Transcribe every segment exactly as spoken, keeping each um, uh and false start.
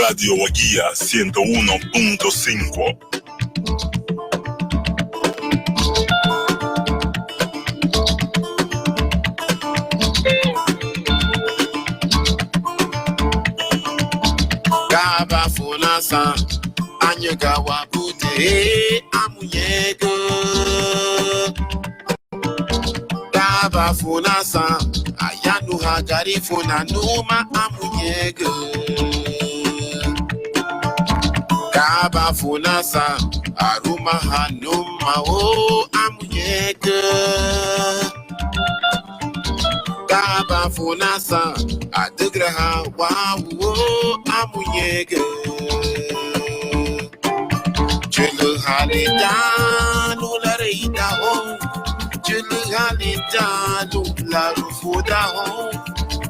Radio Wagía ciento uno punto cinco. Kaba funa san, añaga wabute, amuñegü. Kaba funa san, ayanuha Garifuna numa, amuñegü. Kaba funa san, arumaha numa, o, amuñegü. Kaba funa san, adügüraha wawu, o, amuñegü. Chülühali tanu lareida houn, chülühali tanu larufuda houn,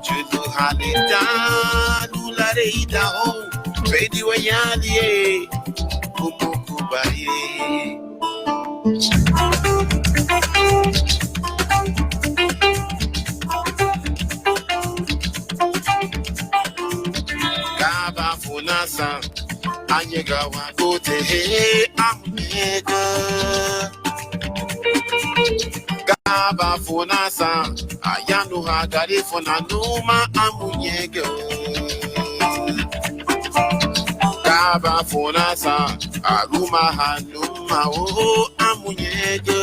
chülühali tanu lareida houn, bedi wayali e, bumukuba e. Kaba funa san, añaga wabute, amuñegü. Kaba funa san, ayanuha Garifuna numa, amuñegü. Kaba funa san, arumaha numa, o, amuñegü.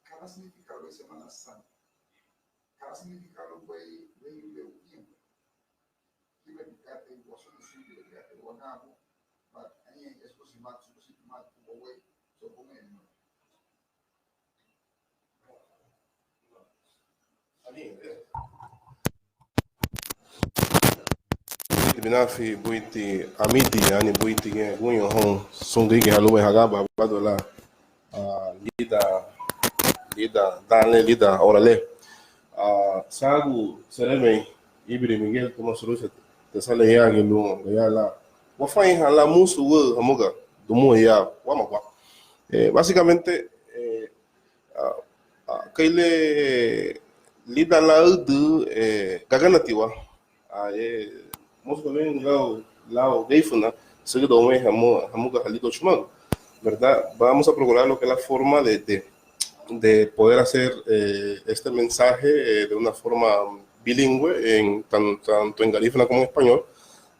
Ka significa lubéi Semana Santa? Ka significa lubéi, lubéi, lubéi tiempo? Kibeti katei wasunti, kibeti katei waganbun, but añahein Esukrístu mati, Esukrístu mati wawéi, so bun. Binafi, buiti amidi, ani buiti giñe guñoun houn sun gürigia ha lubéi haganbun habadu lan, ah, lidan, lidan dan le, lidan oura le. Ah, sagü seremei, íbiri Miguel, tuma surusia tesaleyagi lun gayara lan wafarenhan lan murusun wüü hamuga dimurei ya wamagua. Eh, básicamente, eh, ah, ah, kei le lidan lan aüdü, eh, gaganatiwa, ah, eh, mosu weyu lau, lau Garifuna, sügüdamei hamu, hamuga halidin chumagu, ¿verdad? Vamos a procurar lo que es la forma de, de, de poder hacer, eh, este mensaje, eh, de una forma bilingüe, en tan-, tanto en garífuna como en español,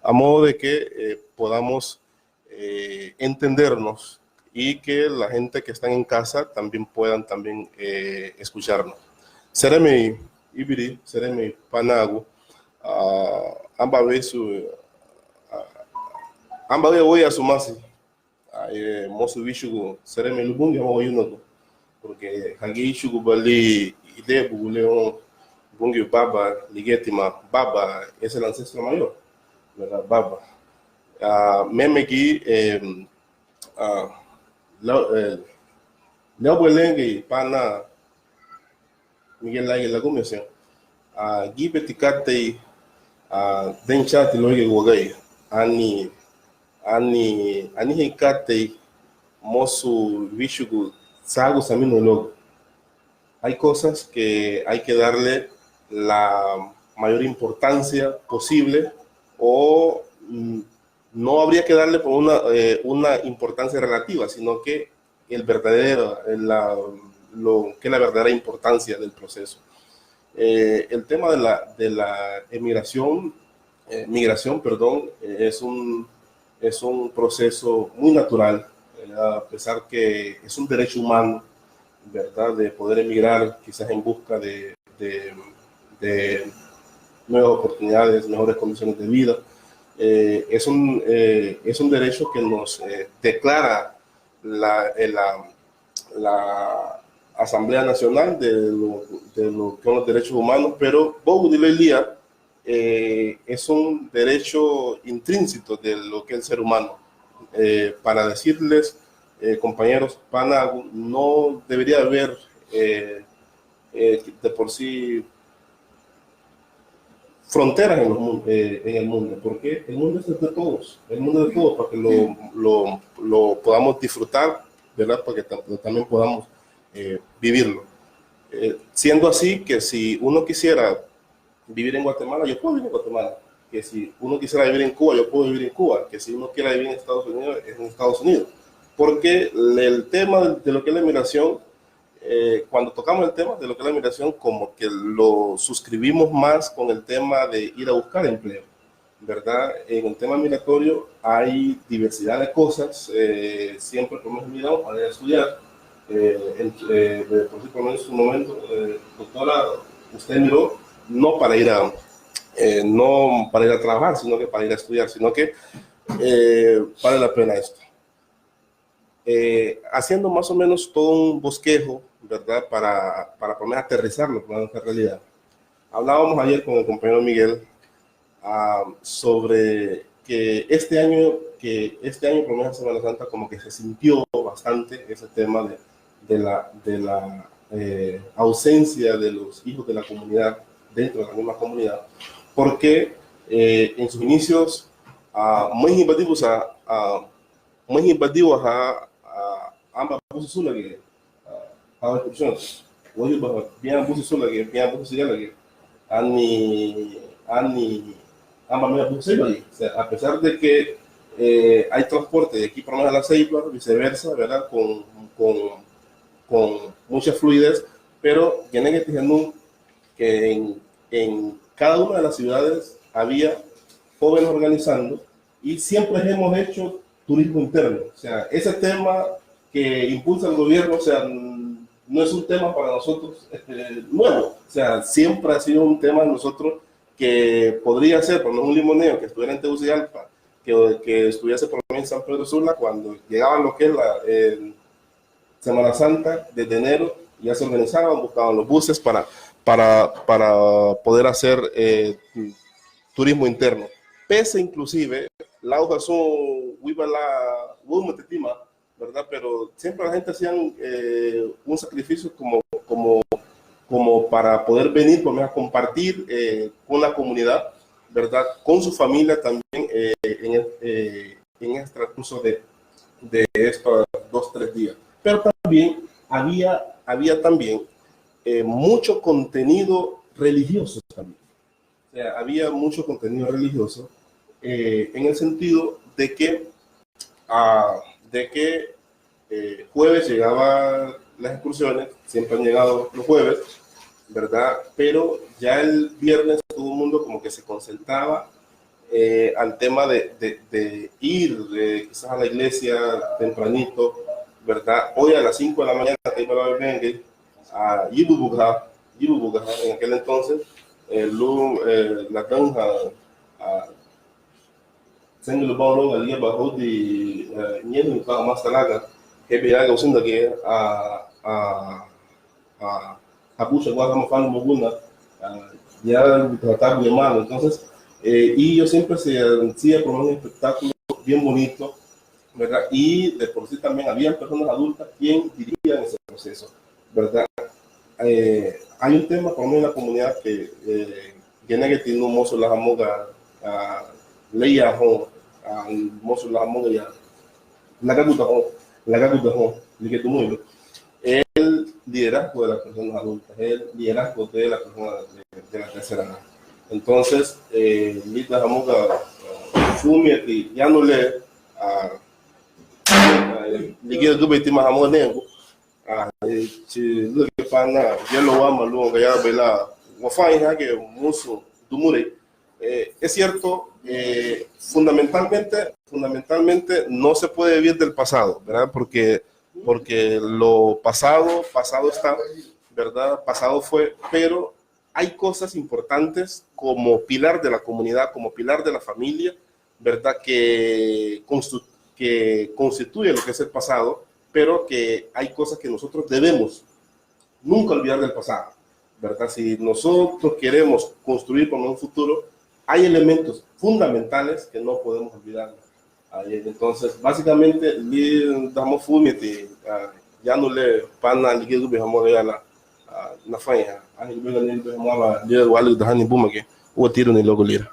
a modo de que, eh, podamos, eh, entendernos y que la gente que están en casa también puedan también, eh, escucharnos. Seremei, íbiri, seremei panagu. Ah, amba wesu, ah, amba wesu wéiyaasu masi. Ah, eh, mosu wíchugun seremei lun Bungiu hama wayunagu. Porque hagía íchugubalin idea bugu le woun Bungiu Baba, ligíatima Baba es el ancestro mayor, ¿verdad? Baba. Ah, mémegi, eh, ah, la, eh, la buelengei pana Miguel Águila Gómez, ah, gíbeti katei, ah, denchati luéigiñe wagía, ani, ani, anihein katei mosu wíchugun sagü saminaü luagu. Hay cosas que hay que darle la mayor importancia posible o, mm, no habría que darle por una, eh, una importancia relativa, sino que el verdadero, la, lo que es la verdadera importancia del proceso. Eh, el tema de la, de la emigración, eh, migración, perdón, eh, es un, es un proceso muy natural, eh, a pesar que es un derecho humano, ¿verdad? De poder emigrar quizás en busca de, de, de nuevas oportunidades, mejores condiciones de vida. Eh, es un, eh, es un derecho que nos, eh, declara la, eh, la, la Asamblea Nacional de lo, de lo que son los derechos humanos, pero bóugudi le lía, eh, es un derecho intrínseco de lo que es el ser humano. Eh, para decirles, eh, compañeros panagu, no debería haber, eh, eh, de por sí fronteras en, los mun- eh, en el mundo, porque el mundo es de todos, el mundo es de todos, para que lo, lo, lo podamos disfrutar, ¿verdad? Para que tam- también podamos, eh, vivirlo. Eh, siendo así que si uno quisiera vivir en Guatemala, yo puedo vivir en Guatemala, que si uno quisiera vivir en Cuba, yo puedo vivir en Cuba, que si uno quiera vivir en Estados Unidos, en Estados Unidos, porque el tema de lo que es la inmigración, eh, cuando tocamos el tema de lo que es la migración, como que lo suscribimos más con el tema de ir a buscar empleo, ¿verdad? En el tema migratorio hay diversidad de cosas, eh, siempre podemos mirar para ir a estudiar. Eh, en, eh, de por sí, por lo menos en su momento, eh, doctora, usted miró no para ir a, eh, no para ir a trabajar, sino que para ir a estudiar, sino que, eh, vale la pena esto. Eh, haciendo más o menos todo un bosquejo, ¿verdad? Para, para poder aterrizarlo, poner en realidad. Hablábamos ayer con el compañero Miguel, ah, sobre que este año, que este año, por lo menos en Semana Santa, como que se sintió bastante ese tema de, de la, de la, eh, ausencia de los hijos de la comunidad dentro de la misma comunidad, porque, eh, en sus inicios, ah, muy invadidos a, a muy invadidos a, a, ambas voces, una que, ah, a excursión. Oye, baja, bien, bus, una que, bien, bus, ya la que, ani, ani, ambas me puse, o sea, a pesar de que, eh, hay transporte de aquí para la Ceiba, viceversa, ¿verdad? Con, con, con mucha fluidez, pero tiene que tener un, que en, en cada una de las ciudades había jóvenes organizando y siempre hemos hecho turismo interno. O sea, ese tema que impulsa el gobierno, o sea, no es un tema para nosotros, este, nuevo. O sea, siempre ha sido un tema de nosotros que podría ser, por lo menos un limonero que estuviera en Tegucigalpa, que, que estuviese por lo menos en San Pedro Sula, cuando llegaba lo que es la, eh, Semana Santa, desde enero, ya se organizaban, buscaban los buses para, para, para poder hacer, eh, turismo interno. Pese inclusive, lau hasun wibala wumutetima, ¿verdad? Pero siempre la gente hacían, eh, un sacrificio como, como, como para poder venir, por lo menos, a compartir, eh, con la comunidad, ¿verdad? Con su familia también, eh, en el, eh, en el transcurso de, de estos dos, tres días. Pero también había, había también, eh, mucho contenido religioso también. O sea, había mucho contenido religioso, eh, en el sentido de que, ah, de que, eh, jueves llegaban las excursiones, siempre han llegado los jueves, ¿verdad? Pero ya el viernes todo el mundo como que se concentraba, eh, al tema de, de, de ir, eh, quizás a la iglesia tempranito, ¿verdad? Hoy a las cinco de la mañana te iba a ver, venga, a Yibubuga, Ibubuga, en aquel entonces, eh, lun, eh, ladaünha, ah, seingü lubá luagu ligíaba houdin, eh, ñeinhin, masalaga, kebe yaga usindagia, ah, ah, ah, habuchagua hama fálumaguna, ah, ya, trataba de malo. Entonces, eh, y yo siempre se hacía como un espectáculo bien bonito, ¿verdad? Y de por sí también habían personas adultas quien dirigían ese proceso, ¿verdad? Eh, hay un tema por medio de la comunidad que, eh, genegeti nun mosu lan hamuga, ah, leya houn, ah, mosu lan hamuga ya, lagagudahóun, lagagudahóun, ligía dimurei. El liderazgo de las personas adultas, el liderazgo de la persona de, de la tercera edad. Entonces, eh, lidan hamuga, ah, furumiñeti yanu le, ah, ah, ligía gubei tima hamuga negu, ah, eh, chi lügüba pana yelo wama lun gayarabei lan wafarenhan giñe murusun dimurei. Eh, es cierto, eh, fundamentalmente, fundamentalmente no se puede vivir del pasado, ¿verdad? Porque, porque lo pasado, pasado está, ¿verdad? Pasado fue, pero hay cosas importantes como pilar de la comunidad, como pilar de la familia, ¿verdad? Que constu-, que constituye lo que es el pasado, pero que hay cosas que nosotros debemos nunca olvidar del pasado, ¿verdad? Si nosotros queremos construir para un futuro, hay elementos fundamentales que no podemos olvidar. Ahí, entonces, básicamente, lidan hamuga furumiñeti, ah, yanu le pana ligía gubei hamuga ya la, ah, nafarenha. Anhein lubéi ganiña lubéi hamuga aba lidan wálügüdahani buma giñe, úati iruni luagu lira.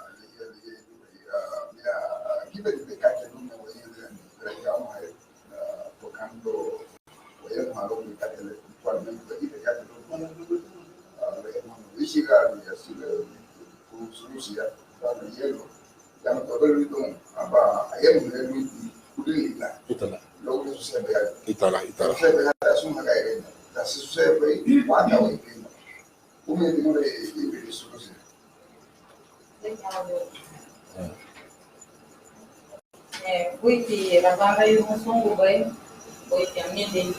Ítala. Ítala, ítala. Eh, buiti rabagari Musumbugubei, buiti amidi.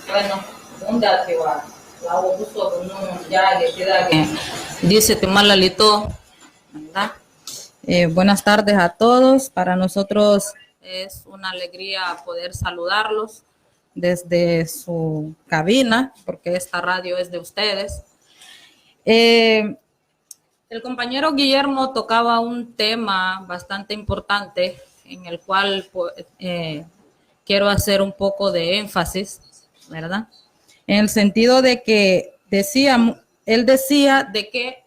Bueno, gúndaatiwa lau wabusurun nun yagi tídangiñe díseti malaali to, ¿verdad? Eh, buenas tardes a todos. Para nosotros es una alegría poder saludarlos desde su cabina, porque esta radio es de ustedes. Eh, El compañero Guillermo tocaba un tema bastante importante en el cual, pu-, eh, quiero hacer un poco de énfasis, ¿verdad? En el sentido de que decía, él decía de que,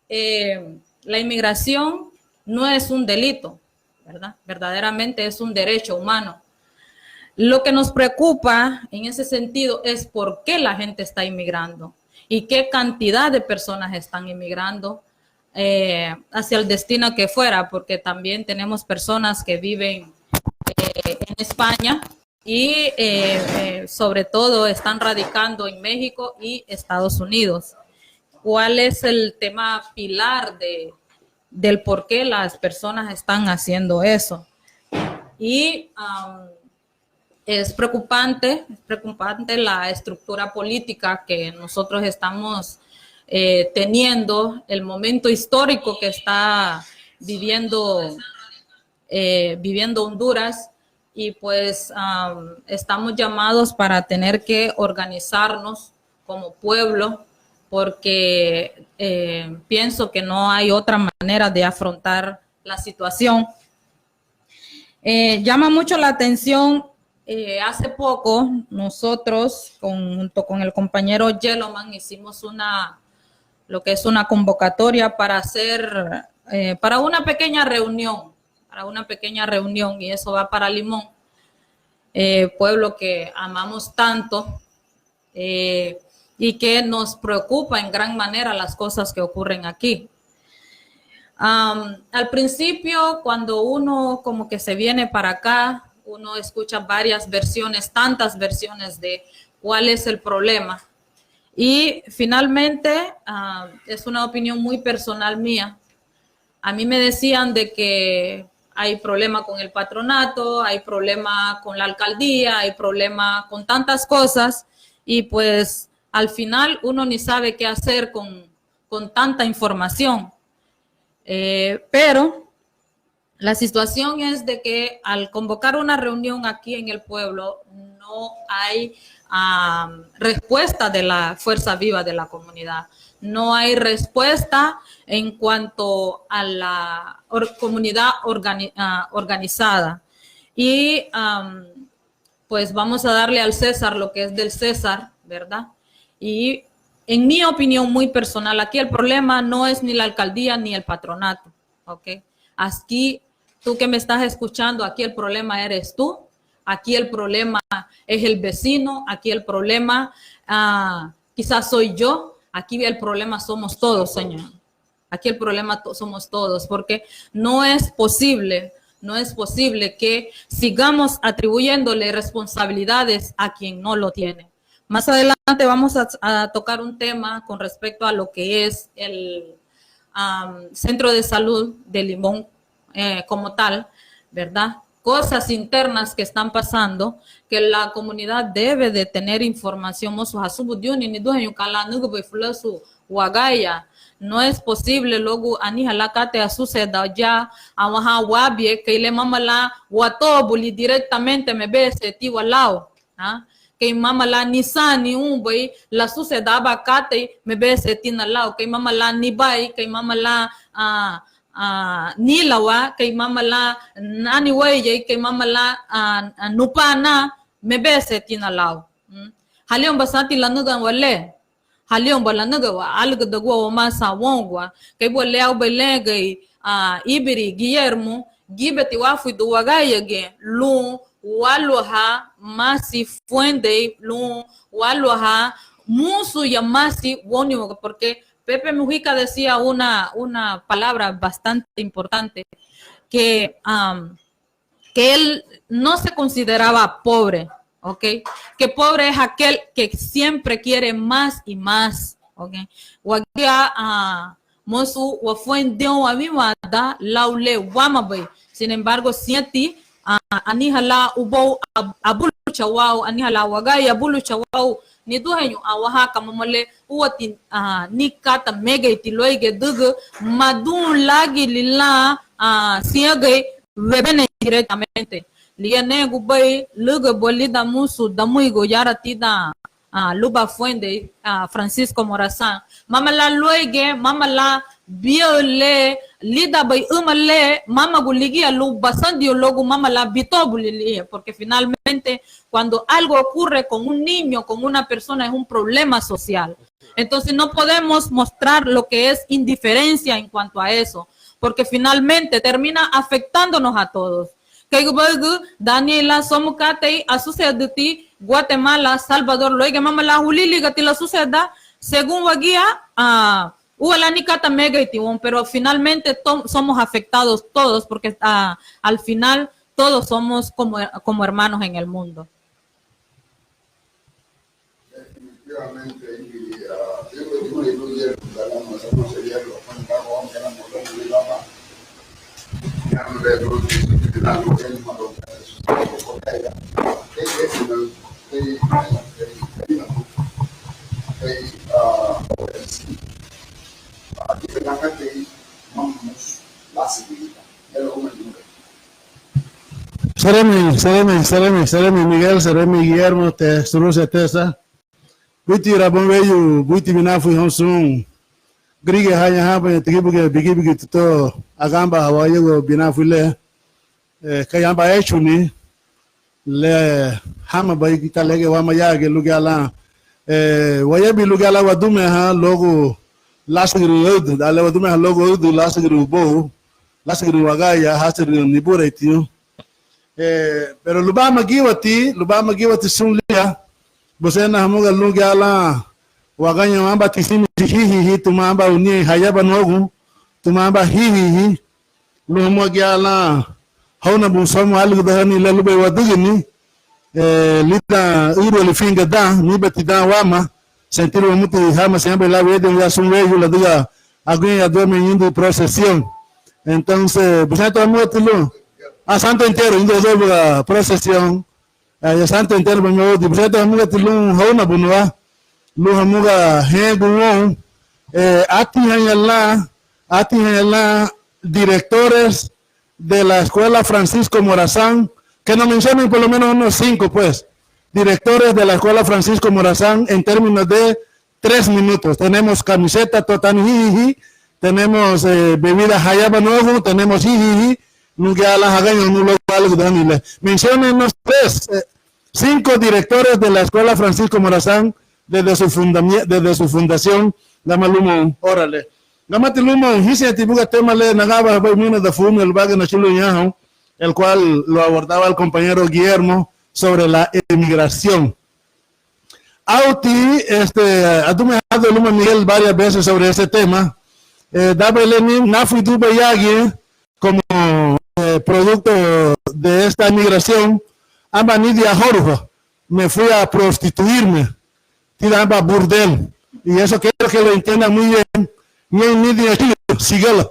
eh, la inmigración no es un delito, ¿verdad? Verdaderamente es un derecho humano. Lo que nos preocupa en ese sentido es por qué la gente está inmigrando y qué cantidad de personas están inmigrando, eh, hacia el destino que fuera, porque también tenemos personas que viven, eh, en España y, eh, eh, sobre todo están radicando en México y Estados Unidos. ¿Cuál es el tema pilar de, del por qué las personas están haciendo eso? Y, am, es preocupante, es preocupante la estructura política que nosotros estamos, eh, teniendo, el momento histórico que está viviendo, eh, viviendo Honduras, y pues, am, estamos llamados para tener que organizarnos como pueblo, porque, eh, pienso que no hay otra manera de afrontar la situación. Eh, llama mucho la atención, eh, hace poco nosotros, con, junto con el compañero Yeloman, hicimos una, lo que es una convocatoria para hacer, eh, para una pequeña reunión, para una pequeña reunión, y eso va para Limón, eh, pueblo que amamos tanto, eh, y que nos preocupa en gran manera las cosas que ocurren aquí. Am, al principio, cuando uno como que se viene para acá, uno escucha varias versiones, tantas versiones de cuál es el problema. Y finalmente, ah, es una opinión muy personal mía. A mí me decían de que hay problema con el patronato, hay problema con la alcaldía, hay problema con tantas cosas, y pues al final uno ni sabe qué hacer con, con tanta información. Eh, pero la situación es de que al convocar una reunión aquí en el pueblo, no hay, ah, respuesta de la fuerza viva de la comunidad. No hay respuesta en cuanto a la or-, comunidad organi-, ah, organizada. Y, am, pues vamos a darle al César lo que es del César, ¿verdad? Y en mi opinión muy personal, aquí el problema no es ni la alcaldía ni el patronato, ¿ok? Aquí, tú que me estás escuchando, aquí el problema eres tú, aquí el problema es el vecino, aquí el problema, ah, quizás soy yo, aquí el problema somos todos, señor. Aquí el problema to-, somos todos, porque no es posible, no es posible que sigamos atribuyéndole responsabilidades a quien no lo tiene. Más adelante vamos a, a tocar un tema con respecto a lo que es el, am, centro de salud de Limón, eh, como tal, ¿verdad? Cosas internas que están pasando, que la comunidad debe de tener información. Mosu hasubudiruni, niduheñu, ka lan anügübei fulasu wagía. No es posible luagu anihán lan katei asusereda ya, awanhan wabiñe, kei le mama lan watobuli directamente mebeseti walau. Ah, kei mama lan nisaani unbei lasusereda aban katei mebesetina lau, kei mama lan nibari, kei mama lan, ah, ah, nilawa, kei mama lan nani weiyei, kei mama lan, ah, ah, nupana, mebesetina lau. Mm. Halíounba santi lanügüwa le, halíounba lanügüwa, álügüdagua wamá san woungua, kei buga le aubei lengei, ah, íbiri Guillermo, gíbeti wáfuridun wagía giñe lun wáluahan masi fuendei, lun wáluahan murusun ya masi wóuniwagua, porque Pepe Mujica decía una, una palabra bastante importante, que, am, que él no se consideraba pobre, ¿ok? Que pobre es aquel que siempre quiere más y más, ¿ok? Wagía, ah, mosu wafurendeirun awinwanda lau le wámabei. Sin embargo, siñati, ah, anihán lan ubóu ab-, abulucha wau, anihán lan wagía abulucha wau, niduheñu, awanhan ka mama le úati, ah, ni kata mégeiti luéigiñe dügü, madunlagili lan, ah, siñagei webenei directamente. Ligía négubei lügübua lidan murusun damuigu yara tidan, ah, luban fuendei, ah, Francisco Morazán. Mama lan luéigiñe, mama lan biau le, lídanbei üma le, mámagu ligía lun basandirun luagu mama lan bitobuli ligía, porque finalmente cuando algo ocurre con un niño, con una persona, es un problema social. Entonces no podemos mostrar lo que es indiferencia en cuanto a eso, porque finalmente termina afectándonos a todos. Kei gubáügü, Daniela, somu katei asuseredüti Guatemala, Salvador, luéigiñe mama lan hulilígati lasusereda, según wagía, ah, úa lan ni kata mégeiti woun, pero finalmente to-, somos afectados todos, porque, ah, al final todos somos como, como hermanos en el mundo. Definitivamente, Ingrid, ah, yo creo que uno de los hierros, la gama, esa no sería lo que estamos hablando, vamos a hablar por otro lado. Seremei, seremei, seremei, seremei Miguel, seremei Guillermo, te surusia tesa. Buiti rabounweyu, buiti binafi houn sun gürigia ha ñahabaña tigibugiñe bigibigi tuto aganbaha wayagua binafi le, eh, kei aban échuni le hámabei ka lan giñe wama yágiñe lun gayara lan, eh, wayabin lun gayara lan wadimureha luagu lásügürün aüdü, dan le wadimureha luagu aüdü lásügürün ubóu, lásügürün wagía, hásügürün nibureintiñu. Eh, pero lubá magíwati, lubá magíwati sun lira, busén hamuga lun gayara lan wagañoun aban tisimisi hihihi, tuma aban uñein hayabanuagun, tuma aban hihihi, lun hamuga gayara lan hóunabun somu álügüdahani le lubéi wadügüni, eh, lidan ǘrüwali finga dan, níbeti dan wama, sentiru wamuti hama siñabei lan wédin ya sun weyu ladüga aguñeñadime ñüdün procesión. Entonces, busén to hamugati lun, ah, Santo Entierro, ñüdün adüga procesión, eh, ya Santo Entierro, bame udi, busén to hamugati lun hóunabunua, lun hamuga hengun woun, eh, átiriña lan, átiriña lan directores de la Escuela Francisco Morazán, que nos mencionen por lo menos unos cinco, pues, directores de la Escuela Francisco Morazán en términos de tres minutos. Tenemos camiseta, to tani hihihí, tenemos, eh, bebida hayaba nuevo, tenemos hihihí, nunca la hagaño, no lo algo de anile. Menciónenos tres, eh, cinco directores de la Escuela Francisco Morazán desde su fundamie-, desde su fundación, gama lumoun, órale. Gamati lumoun, hínsiñeti buga tema le nagabahabei múnada fumie lubaragiñe nachülüña houn, el cual lo abordaba el compañero Guillermo sobre la emigración. Auti, este, adimurehadi luma Miguel varias veces sobre ese tema. Eh, danbei le ni, náfuridubei yágiñe, como, eh, producto de esta emigración, aba nidin ahóruha, me fui a prostituirme, tidan aban burdel. Y eso quiero que lo entiendan muy bien. Ñein nidin achülü, sigala,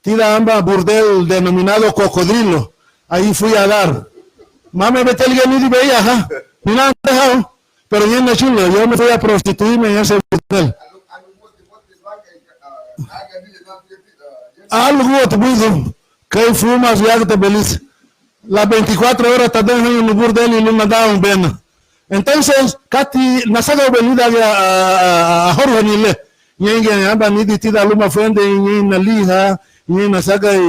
tidan aban burdel denominado Cocodrilo. Ahí fui a dar. Mama, beti ligía nidin beya, ajá. Ni nada dejado. Pero ñein achülü, yo me fui a prostituirme en ese burdel. Algo te buidu, kei fumas yagüta belis. Las veinticuatro horas tadaühaña lun burdeli lun nadáun bena. Entonces, kati nasagaubei lídangiñe a, a, a, ahóruhani le. Ñéingiñe aban nidin tidan luma furendei, ñein naliha, ñein nasagai,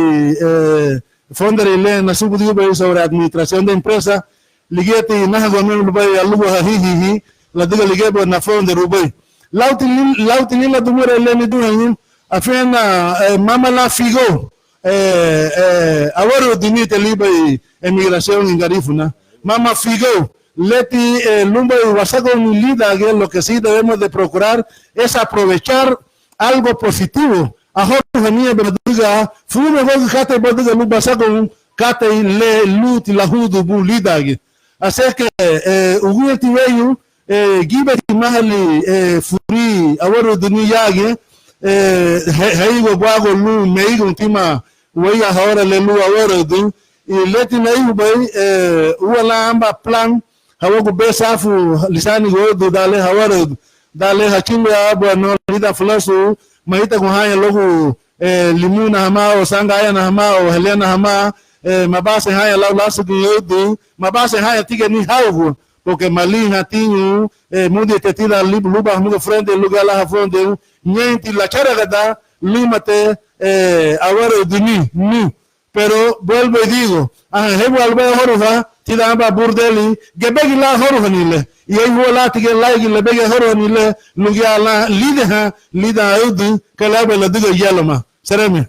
eh, furendei le nasubudirubei sobre administración de empresa, ligíati náhagua meme lubéi aluguha hihihi, ladüga ligíaba nafurendeirubei. Lauti li-, lauti lila dimurei le niduheñu, afiñena, eh, mama lan figóu, eh, eh, awarüdüni te libei emigración in Garifuna. Mama figóu, leti, eh, lunbei wasagauni lídangiñe, lo que sí debemos de procurar es aprovechar algo positivo. Ahóruhani yebe ladüga furumiñeguarügü katei badüga lun basagaun katei le lunti lahudu bun lídangiñe. Así es que, eh, uguñeti weyu, eh, gíbeti máhali, eh, furi awarüdüni yágiñe, eh, he-, heigua buagu lun meigountima wéiyaaha oura le lun awarüdün, y leti naihubei, eh, úa lan aban plan, hawagu besafu lisaanigu aüdü dan le hawarüdü, dan le hachülüa, bueno, lidan fulasu, maritagun haña luagu, eh, Limuna hamá, o Sanga Ayana hamá, o Helena hamá, eh, mabasehaña lau lásügüñein aüdün, mabasehaña tigeni haugu, porque maliihatiñu, eh, múditi tidan lub-, lubá hamuga furendei, lugía lan hafurendeirun, ñeinti lacharagada, lúmate, eh, awarüdüni, nu. Pero vuelvo y digo, anhein héibuga lubéi ahóruha tidan aban burdeli, gebegi lan ahóruhani le. Y éibuga lan tigía lárigiñe lebegi ahóruhani le, lugía lan lídehan lidan aüdün, kei lubéi ladüga yálama. Seremei.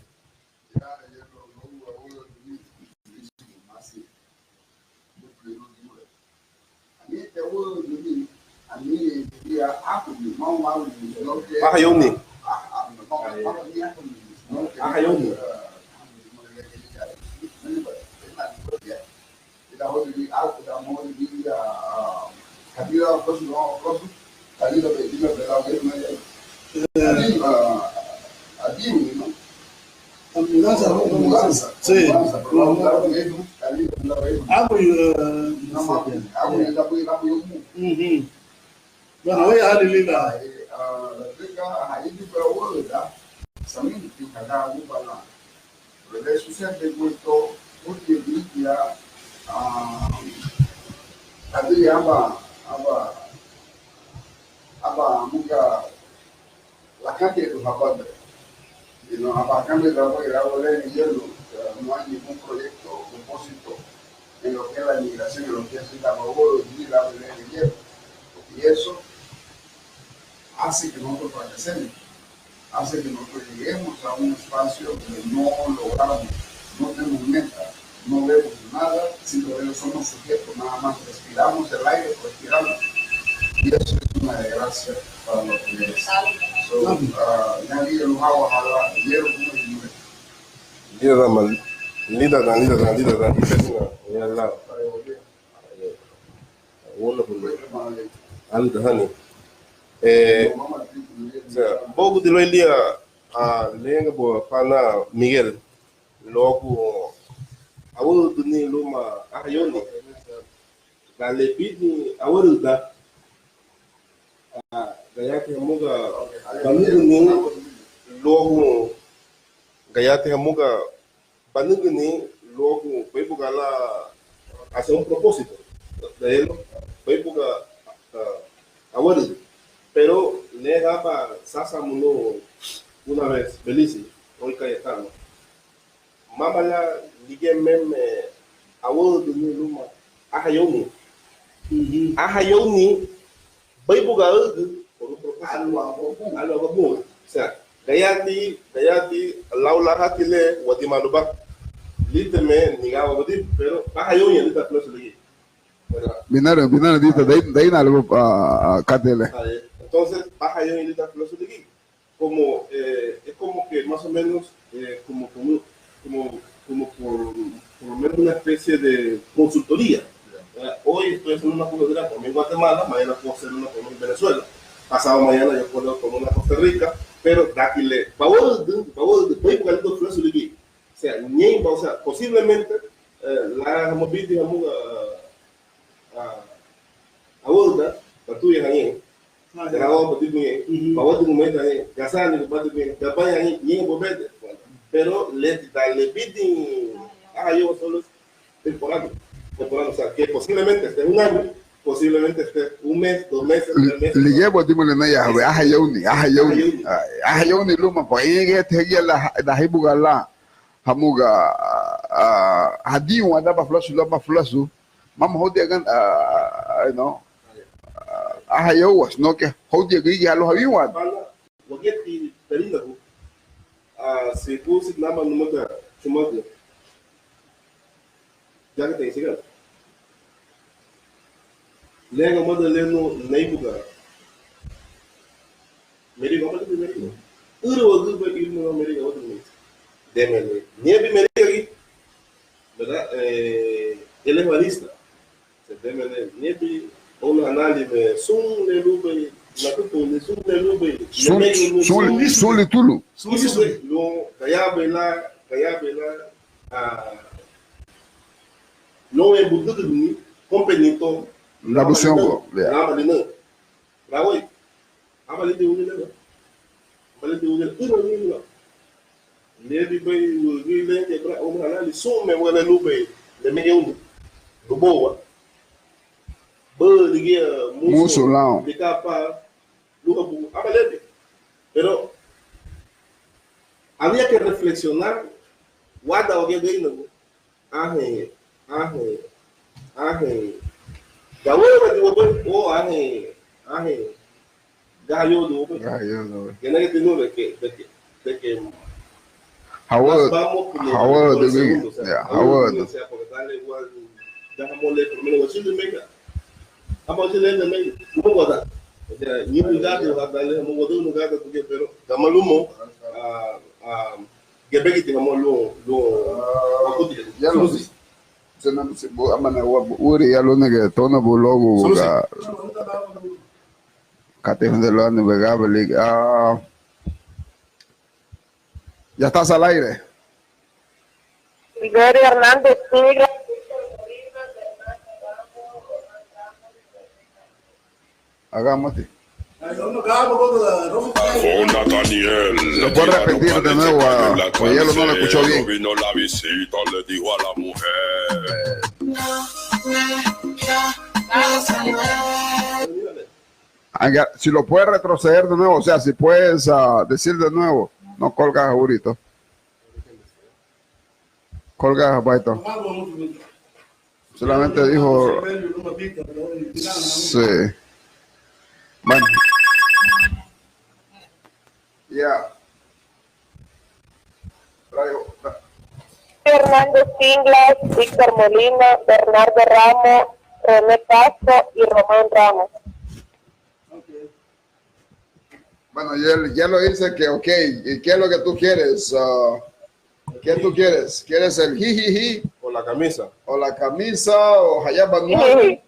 Aha, yóuni. Aha, yóuni. Eh, Mudanza, ¿no? Mudanza. Sí. Mudanza, pero vamos a hablar de eso. Ah, pues, eh, no, no, no, no, no, no, no. Ujú. Bueno, voy a dejar el hilo. Ah, eh, ah, la rica, ajá, y digo, pero bueno, ¿verdad? Samin, que cada uno para la red social de culto, porque diría, ah, había, aba, aba, aba, nunca la cantidad de los aguantes. Y no, abarcando el trabajo y el agua de hielo, eh, no hay ningún proyecto o propósito en lo que es la migración, en lo que es el trabajo y el agua de hielo. Y eso hace que nosotros fracasemos, hace que nosotros lleguemos a un espacio donde no logramos, no tenemos meta, no vemos nada, simplemente somos sujetos, nada más respiramos el aire, respiramos. Y eso es una desgracia para los que es. So, ah, ya vi el agua, ojalá, vieron cómo es. Lidan, lidan, lidan, lidan, lidan, lidan. Aludahani. Eh, o sea, bóugudi luéi lía, ah, lariñaga bun pana Miguel luagu awarüdüni luma, aha, yóuni. Dan le bini awarüda, ah, Gayaraati hamuga banügüni luagu, gayaraati hamuga banügüni luagu béibuga lan hacer un propósito, béibuga, ah, awaraüdü. Pero le aban sásamu nun una vez Belice, hoy Cayetano. Mama lan ligía meme awaraüdüni luma, anhein óunweni. Anhein óunweni, béibuga aügü, por un propósito. Algo en común. Algo en común. O sea, gayaraati, gayaraati lau lan hati le wadimaluba. Líteme nigaba wadibu, pero anhein óunweni lidan fulasu ligía. ¿Verdad? Binaru, binaru dita, dai, dai na luba, ah, ah, katei le. Ah, eh. Entonces, anhein óunweni lidan fulasu ligía. Como, eh, es como que más o menos, eh, como, como, como, como por, por lo menos una especie de consultoría. ¿Verdad? Hoy estoy haciendo una cosa de la economía en Guatemala, mañana puedo hacer una economía en Venezuela, pasado mañana yo puedo poner una en Costa Rica, pero dátile, bawaraüdü, bawaraüdü, béibuga lidan fulasu ligía. O sea, ñeinba, o sea, posiblemente, eh, lan hamuga bidin hamuga, ah, ah, awaraüda, batuyahañein. Ah, ya. Garawa badibuñein, ujú, bawadügümeitañein, gasaanigubadibuñein, gabañañein, ñein bobede. Pero le, dan le bidin, ah, yo solo es temporal, temporal, o sea, que posiblemente esté un año, posiblemente esté un mes, dos meses, tres meses. Ligía badimureha ya, anhein óunweni, anhein óunweni. Anhein óunweni. Ay, anhein óunweni luma, pues, ahí que te guía la, la hibuga la. Hamuga, ah, hadiwanda aban fulasu, aban fulasu, mama houdin, ah, ah, no, ah, anhein óunweni, sino que houdin gürigia lun hawinwanda. Bala, wagíati Garinagu, ah, según si naba numada chumagu, yagüta sigara. Le numada le nun néibuga Meriga, aban lidan Meriga. Ürüwa gubei irmana Meriga, aban lidan Meriga. Deme le niabin Meriga gi, ¿verdad? Eh, él es ebanista. Se deme le niabin, ona anali me sun le lubei, natutu ni sun le lubei, sun, le sun, sun, sun litulu. Sun litulu. Lun gayabei lan, gayabei lan, ah, lun budügüni, company to, labusengo, lama lina. Rawei. Aba lidin wügüri le, aba lidin wügüri le, ürüwa wügüri le. Liabinbei wügüri le, kebra, oma halali, sun me wele lubei, lemege unu, luboua. Bü, ligía, musu, musu lau. Likapa, luhabu, aba liabin. Pero había que reflexionar, wada wagía Garinagu. Anhein, anhein, anhein gawaraabei wabei o anhein, anhein gahayoudin wabei. Gahayoudin wabei. Genegeti nun de que, de que, de que hawara, hawara de que, ya, hawara de que, o sea, porque da igual, da hamó le, primero, wachili mega. Hamó wachili mega. Hamó wada. O sea, ñi mugada, wada le, hamó wada mugada, porque, pero, gama lumoun, ah, ah, gebegiti hamó lun, lun, ah, ya lo sé. Solusi. Sena, si bu, amana, wa, bu, uri, ya lo nege, tona, bu, logu, solusi. Ga, kate, hunde, lo, anu, vegable, ah, ya estás al aire. Gloria Hernández Tigre. Hagámosle. Lo puedes repetir de nuevo, a, o ya lo, no lo escuchó bien. Vino la visita, le dijo a la mujer. Haga, si lo puedes retroceder de nuevo, o sea, si puedes, ah, decir de nuevo. No colgas ahorita. Colga, Baito. Solamente dijo, sí. Bueno. Ya. Hernández Singlas, Víctor Molina, Bernardo Ramos, René Castro y Román Ramos. Bueno, ya, ya lo dice que, ok, ¿y qué es lo que tú quieres? Ah, ¿qué tú quieres? ¿Quieres el jijiji? O la camisa. O la camisa, o hayaba nuevo.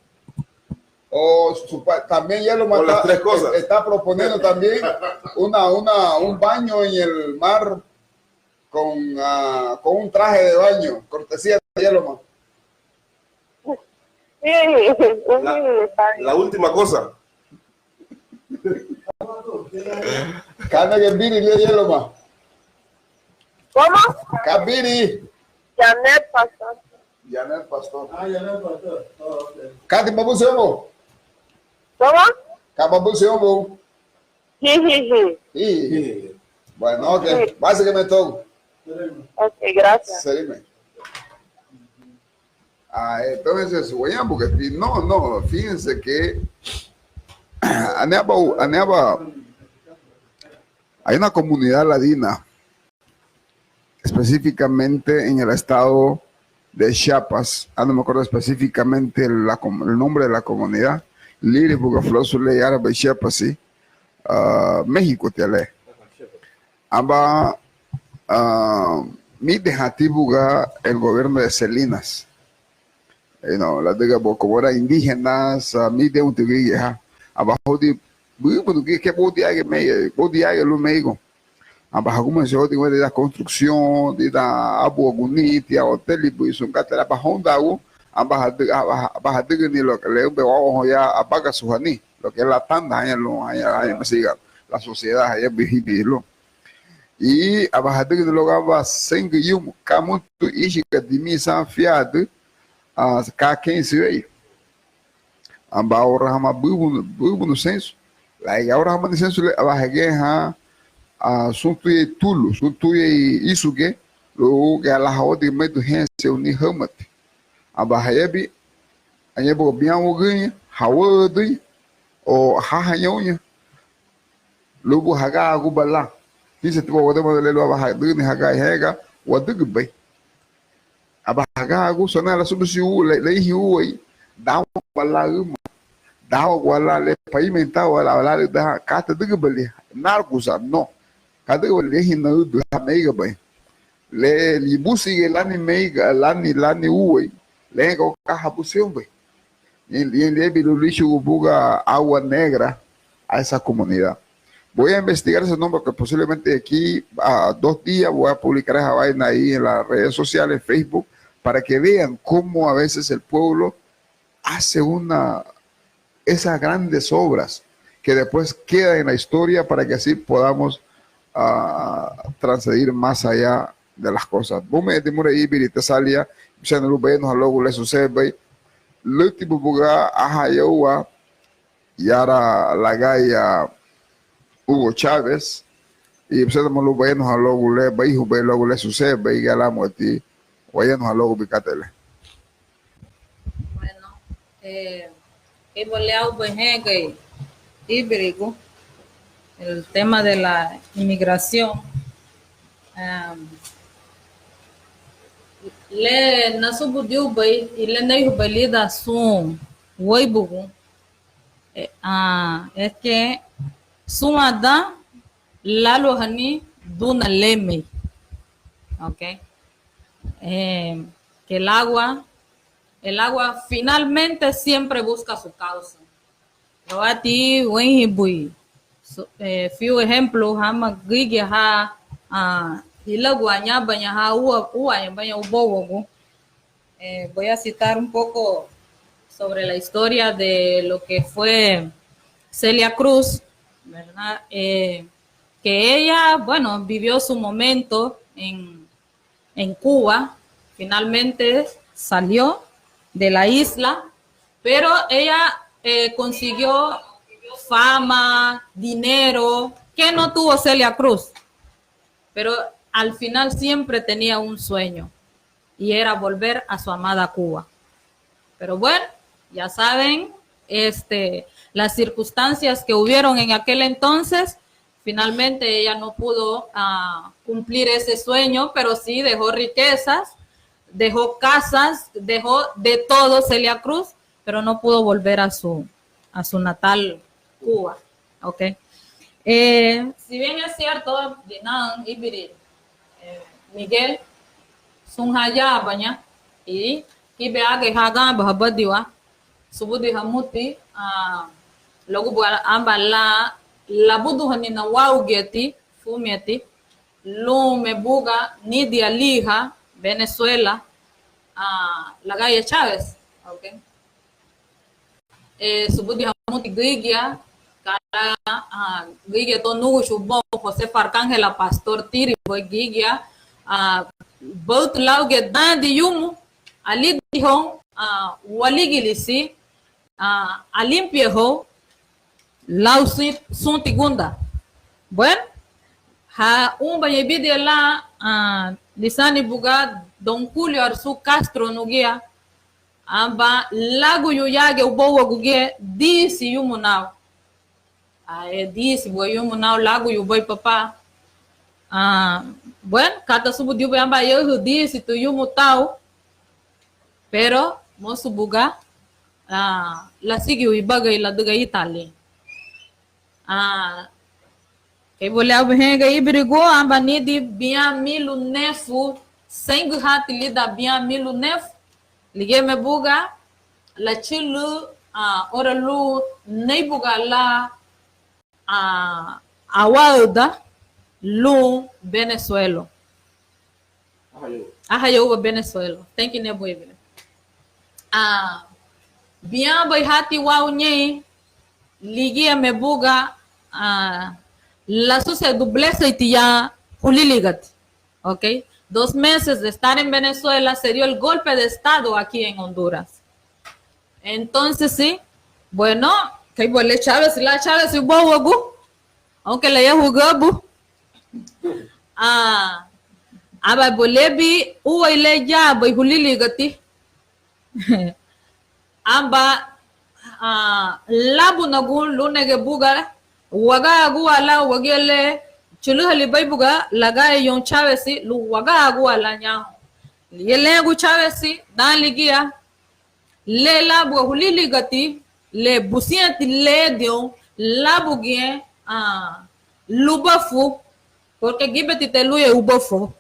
O su pa-, también ya lo mata, o las tres cosas. Está proponiendo también una, una, un baño en el mar con, ah, con un traje de baño, cortesía de Yellowman. Sí, sí, la, sí, está bien. La última cosa. Ka mége biri le yeluma? ¿Cómo? Ka biri? Janet Pastor. Janet Pastor. Ah, Janet Pastor. Oh, ok. Ka ti mabusi obo? ¿Cómo? Ka mabusi obo? Sí, sí, sí. Sí. Bueno, ok. Sí. Básicamente todo. Ok, gracias. Serime. Ah, entonces, wañabuga ti, no, no, fíjense que anihán aban, anihán aban, hay una comunidad ladina, específicamente en el estado de Chiapas, ah, no me acuerdo específicamente la com-, el nombre de la comunidad, liri buga fulasu le yara bei Chiapas, sí, ah, México, tiale. Aba, ah, mídehan ti buga el gobierno de Salinas. Eh, no, ladüga bo, como eran indígenas, ah, mídehan ti gürigia, ha. Aba houdin, bu-, bueno, que, que bodia que me, bodia que lo me digo. Aba haguma se houdin, güey, de la construcción, de la abu aguni, tia hotel, y bu, sun catera, aba honda agu, aba hadü-, aba, aba hadügüni lo que le ube wa ya abaga su hani, lo que es la tanda, haña lo, haña, haña, me siga, la sociedad, haña, bihibi lo. Y aba hadügüni luagu aban seingü yumu, ka mutu íchiga dimí san fiadü, ah, ka keinsi weyu. Aba ahora hama bubunu, bubunu seinsu. Laiga ahora hama ni seinsu le, aba hagehan, ah, sun tuyei tulu, sun tuyei isuge, luagu ala hawadimeidu hense uni hamati. Aba hayebi, añebu bián wügüriña, hawadüña, o hahañouña. Lubu hagaaguba lan. Hínsiñetiwa wadügüba le lun aban hadügüni hagai hega wadügübei. Aba hagaagu sona lasubusi u-, le, leihin uei, dánwagua lan üma. Dánwagua lan le paimentawa lan, lan lidan katei adügübalin, nargusa, no. Kadügübalin, ehina üdü, ha meigabei. Le libusigei lani meiga, lani, lani uei, le enga ka habusiunbei. Ñein, ñein liabin lun líchugun buga Agua Negra a esa comunidad. Voy a investigar ese nombre que posiblemente aquí a dos días voy a publicar esa vaina ahí en las redes sociales, en Facebook, para que vean cómo a veces el pueblo hace una, esas grandes obras que después quedan en la historia para que así podamos, ah, transcender más allá de las cosas. Bumeti dimurei íbiri, tesalia, busentina lun bayanuha luagu le asuseredubei, lüti buga, aha, yawa, yara lagaya Hugo Chávez, y busentina lun bayanuha luagu le, baihubei luagu le asuseredubei, gala muti, wayanuha luagu bikatele. Bueno, eh, kei bali aubei hegei íbirigu, el tema de la inmigración. Em, le nasubudirubei, i le neihubei lidan sun wéibugun, eh, ah, es que súnwandan láluahani duna lemei. Ok. Eh, que el agua, el agua finalmente siempre busca su cauce. Luati weinhin bui, so, eh, fiu ejemplo, hama gürigia ha, ah, hilagua ñabaña ha, ua, uañabaña ubouagu. Eh, voy a citar un poco sobre la historia de lo que fue Celia Cruz, ¿verdad? Eh, que ella, bueno, vivió su momento en, en Cuba, finalmente salió de la isla, pero ella, eh, consiguió fama, dinero, que no tuvo Celia Cruz, pero al final siempre tenía un sueño y era volver a su amada Cuba. Pero bueno, ya saben, este, las circunstancias que hubieron en aquel entonces, finalmente ella no pudo, ah, cumplir ese sueño, pero sí dejó riquezas, dejó casas, dejó de todo Celia Cruz, pero no pudo volver a su, a su natal Cuba. Ok. Eh, si bien es cierto, dinan íbiri, eh, Miguel, sun ha yaabaña, i kibehagei ha aganbahabadiwa, subudi hamuti, ah, luagu buga aban lan labuduhanina wáugiñeti, fumiñeti, lunme buga nidia liha Venezuela, ah, lagaya Chávez. Ok. Eh, subudi hamuti gürigia Gara, ah, gürigia to núguchu boun, Josefa Arcángela Pastor Tiri, gürigia, ah, bautu lau giñe dandi yumu, alidi houn, ah, waligilisi, ah, alimpiahou, lau sun-, sunti gunda. Bueno, ha unbaña ibidiñe lan, ah, lisaani buga Don Julio Arzú Castro nuguya, aba láguyu yágiñe ubouagugiñe, disi yumu nau. Ah, e disi buga yumu nau láguyubei papá. Ah, bueno, kata subudi ubei aba yaühü disi tu yumu tau, pero mosu buga, ah, lasigiu ibagari ladüga ítali. Ah, kei buleabu henga íbirigu, aba nidin bián milu nefu, seingü hati lidan bián milu nefu, ligíame buga lachülü, ah, ora lun néibuga lan, ah, awáüda lun Benesuelu. Aha, yauba Benesuelu. Thank you, Nebuibe. Ah, bián bei hati wau ñein, ligíame buga, ah, lasuseredun bleseiti ya hulíligati. Ok. Dos meses de estar en Venezuela, se dio el golpe de estado aquí en Honduras. Entonces, sí, bueno, kei buga le Chávez, la Chávez ubouagu, aunque le yahugabu. Ah, aba bulebi uwei le yabei hulíligati. Aba, ah, lábunagun lun nege buga wagagua lan wagía le chülühalibei buga lagañein Chávez lun wagagua lan ñahoun. Ligía leñagun Chávez dan ligía le lan buga hulíligati, le busenti le dion lábugiñe, ah, lubafu, porque gíbeti te luya ubafu.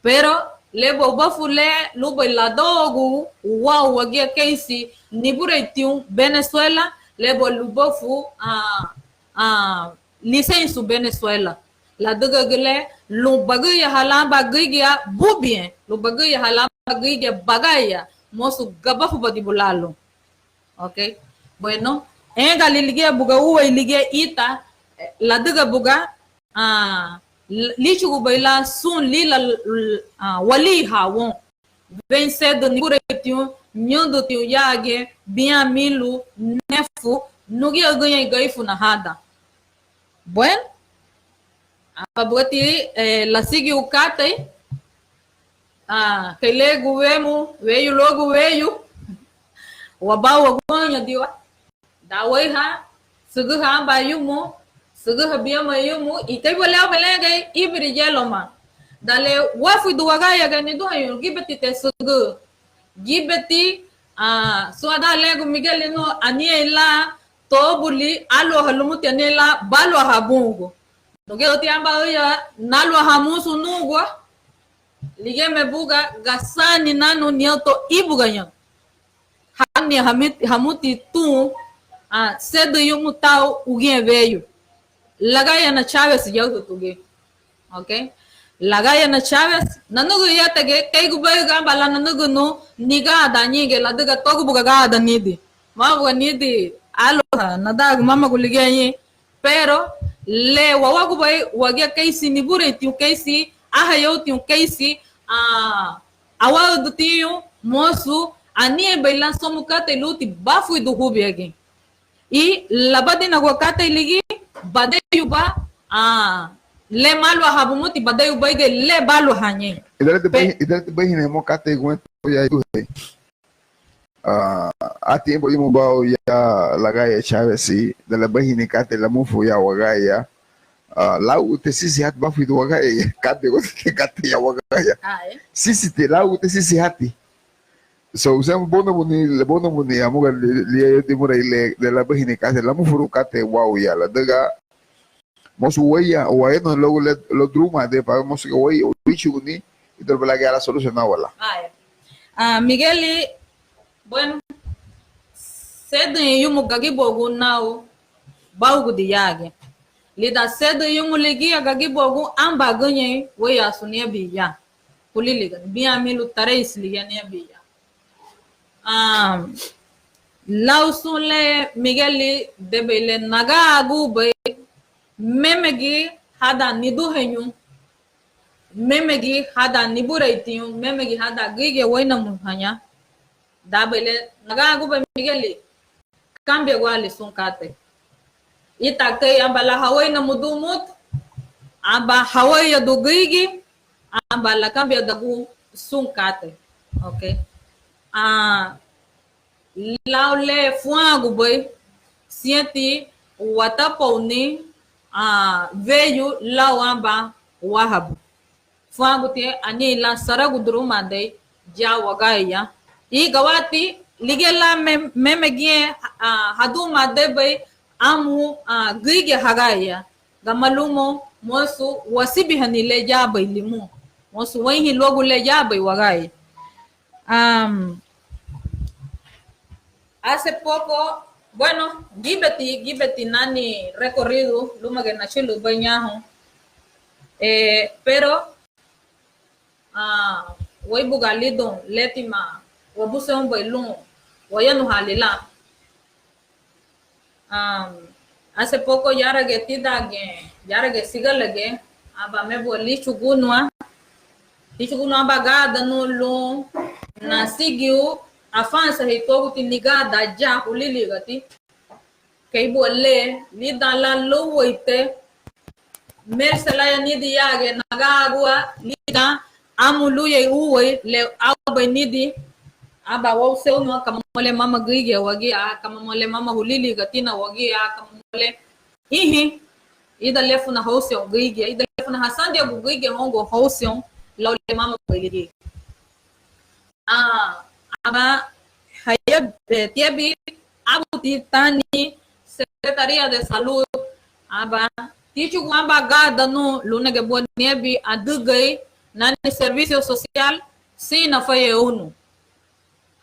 Pero le buga ubafu le lubéi ladouagun wau wagía keisi nibureintiñu Venezuela, le buga lubafu, ah, ah, liseinsun Venezuela. Ladügagüle lun bagüriaha lan aban gürigia bubiñe, lun bagüriaha lan aban gürigia bagaya, mosu gabafubadibu lan lun. Ok. Bueno, engali ligía buga uwei ligía ita, eh, ladüga buga, ah, l-, líchugubei lan sun lila, ah, waliihan woun. Wein sedü nibureintiñu, ñǘdüntiñu yagiñe, bián milu nefu, nugía ugüñein garífuna hadan. Bueno, aba bugati, eh, lasigiu katei, ah, kei le guwemu weyu luagu weyu, wabauaguñadiwa, dan wéiha, sügüha aban yumu, sügüha biama yumu, i kei buga le aubei lengei íbiri yeloma. Dan le wáfuridun wagaya giñe, niduheñu, gíbeti te sügǘ, gíbeti, ah, súnwandan lariñagun Migueli nun, anihein lan tobuli áluaha lumuti, anihein lan báluahan bungua. Nugía lumuti aban ya náluahan musu nungua, ligíame buga gasaninanu niña to íbugaña. Haniha hamuti, hamuti tun, ah, sedü yumu tau ugiñe weyu. Lagayana Chávez yaühütu giñe. Ok? Lagayana Chávez, nanügün yatege, keigubei aban lan nanügünun, nigaada ñeingiñe, ladüga togu buga gaada nidin. Mama buga nidin áluaha nadagu, mama gu ligía ñein. Pero le wawagubei wagía keisi nibureintiñu, keisi ahayatiñu, keisi, ah, awáüdutiñu, mosu anihein bei lan somu katei lunti bafuridun húbiñe giñe. I labadinagua katei ligía, badayuba, ah, le máluahan bumuti, badayuba giñe le báluahan ñein. Idarati bei, idarati bei hine mo katei guentu ya iduhe. Ah, atiempo yumu bau ya lagaya Chávez, dan le beihini katei lamufu ya wagaya. Ah, lau te sisi hati bafuridun wagaya, katei, katei ya wagaya. Ah, eh? Sisi te, lau te sisi hati. So, usemu bonabuni, le bonabuni, amuga li, li, dimurei le, le la beihini katei, lamufurun katei wau ya, ladüga mosu weya, o wayanuha luagu le, le durumadei, para mosu weya, o wíchuguni, ítara balagia la solución wala. Aya. Ah, Migueli, bueno, sedü yumu gagibuagun nau báugudi yagiñe. Lidan sedü yumu ligía gagibuagun amba güñein wéiyaasu niabin ya. Kuliliga, bián milu tareisi ligía niabin ya. Ah, Lau sun le Migueli, debei le nagaagubei, mémegi hadan niduheñu, mémegi hadan nibureitiñu, mémegi hadan gürigia wéinamuhaña. Dabei le nagaagubei Migueli, kambiaguaali sun katei. Ítara kei aba lan haweinamudun mutu, aba haweiradun gürigia, aba lakambiadagun sun katei. Okay. Ah, lau le fuángubei, siñati watapouni, ah, weyu lau aban wáhabu. Fuángutiña anihein lan saragu durumadei ya wagía. Ígawati ligía lan me-, mémegiñe, ah, hadumadebei amu, ah, gürigia hagía. Gama lumoun, mosu wasibihani le yabei limun. Mosu wéihin luagu le yabei wagía. Am, hace poco, bueno, gíbeti, gíbeti nani recorrido lúmagiñe nachülübei ñahoun. Eh, pero, ah, wéibuga lidoun létima wabusenrubei lun wayanuhali lan. Am, hace poco yáragiñe tídangiñe, yáragiñe sigalagiñe, aba mébu líchugúniwa, líchugúniwa aban gádanun lun nasigiu afansehei tuaguti nigada ya hulíligati, kei buga le lidan lan lóuweite, mériselaña nidin yágiñe nagaagua lidan amu luéi úei le aubei nidin, aba wóuseruniwa kamamule mama gürigia wagía, kamamule mama hulíligatina wagía, kamamule ihi, ida le funa hóuserun gürigia, ida le funa hasandiagun gürigia houngua hóuserun lau le mama bei ligía. Ah, aba haya, eh, tiabin ábuti tani Secretaría de Salud, aba tíchugun aban gádanun lun nege buga niabin adügei nani servicio social sin nafayeirun.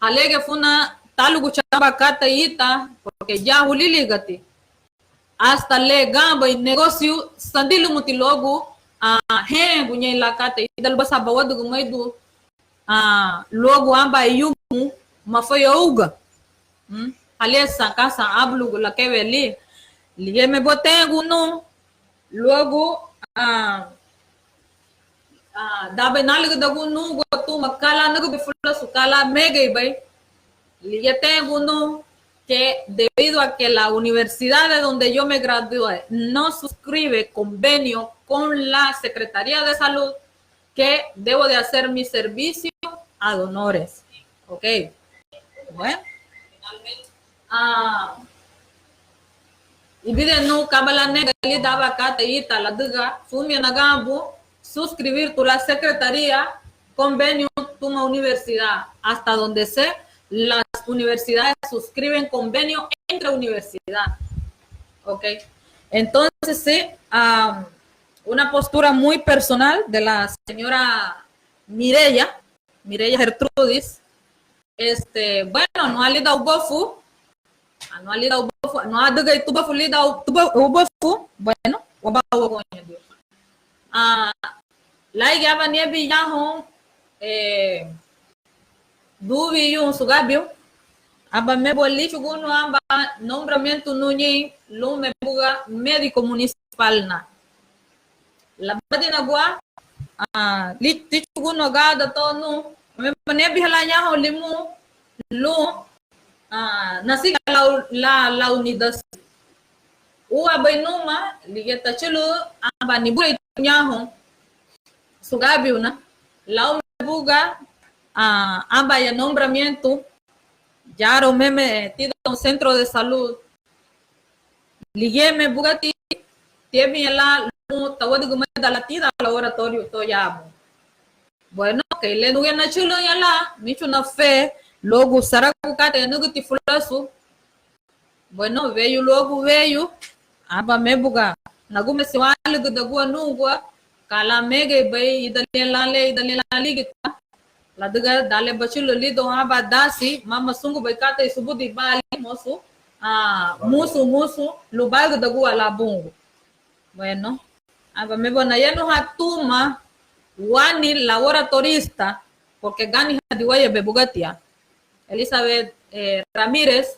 Halege funa tálugucha aban katei ítara, porque ya hulíligati. Hasta le ganbei negocio sandi lumuti luagu, ah, hénrenguñein lan katei, ida luba san bawadügümeidun, ah, luagu aban iyumu mafayeirunga. Hmm? Halía san kasan ábulugu lakeweli. Ligíame buga teingun nun luagu, ah, ah, danbei nálügüdagun nungua tuma ka lan anügübei fulasu, ka lan mégeibei. Ligía teingun nun que debido a que la universidad de donde yo me gradué no suscribe convenio con la Secretaría de Salud, que debo de hacer mi servicio ad honorem. Ok. Bueno. Ah, ibidiñe nun ka ba lan nege lidan aban katei ítara ladüga furumiñe naganbun suscribir to la Secretaría convenio tuma universidad, hasta donde sé, las universidades suscriben convenio entre universidad. Ok. Entonces, sí, am, una postura muy personal de la señora Mireya, Mireya Gertrudis. Este, bueno, anua lidan ubofu, anua lidan ubofu, anua adügei tubofu lidan u-, tubo-, ubofu, bueno, wabá wagoña Dios. Ah, lárigiñe aban niabin yahoun, eh, Dubi Yun Sugabiu, aba mebu líchugunu aban nombramiento nun ñein lun mebuga médico municipal na. Labadinagua, ah, li-, tíchugunu agada to nun, mebu niabin ha lan ñahoun limun lun, ah, nasiga lau, la, lau nidasi. Úabei numa, ligía tachülün aban nibureitiña houn, Sugabiu na, lau mebuga, ah, ábaya nombramiento, ya aroun meme tidoun centro de salud. Ligíame bugati, tiabin lan lun tawadügümeida lan tidan laboratorio to yabun. Bueno, kei le nuguya nachülüña lan, míchuna fe, luagu saragu katei anügüti fulasu. Bueno, weyu luagu weyu, aba mebuga nagumesiwa álügüdagua nungua, ka lan mégeibei, ida liña lan le, ida liña lan ligita, ladüga dan le bachülün lidoun aban dasi, mama súngubei katei subudi bali, mosu, ah, musu, musu, lubagüdagua lan bungua. Bueno, aba mebuga nayanuhan tuma wani laboratorista, porque ganihadiwa yebe bugatia. Elizabeth, eh, Ramírez,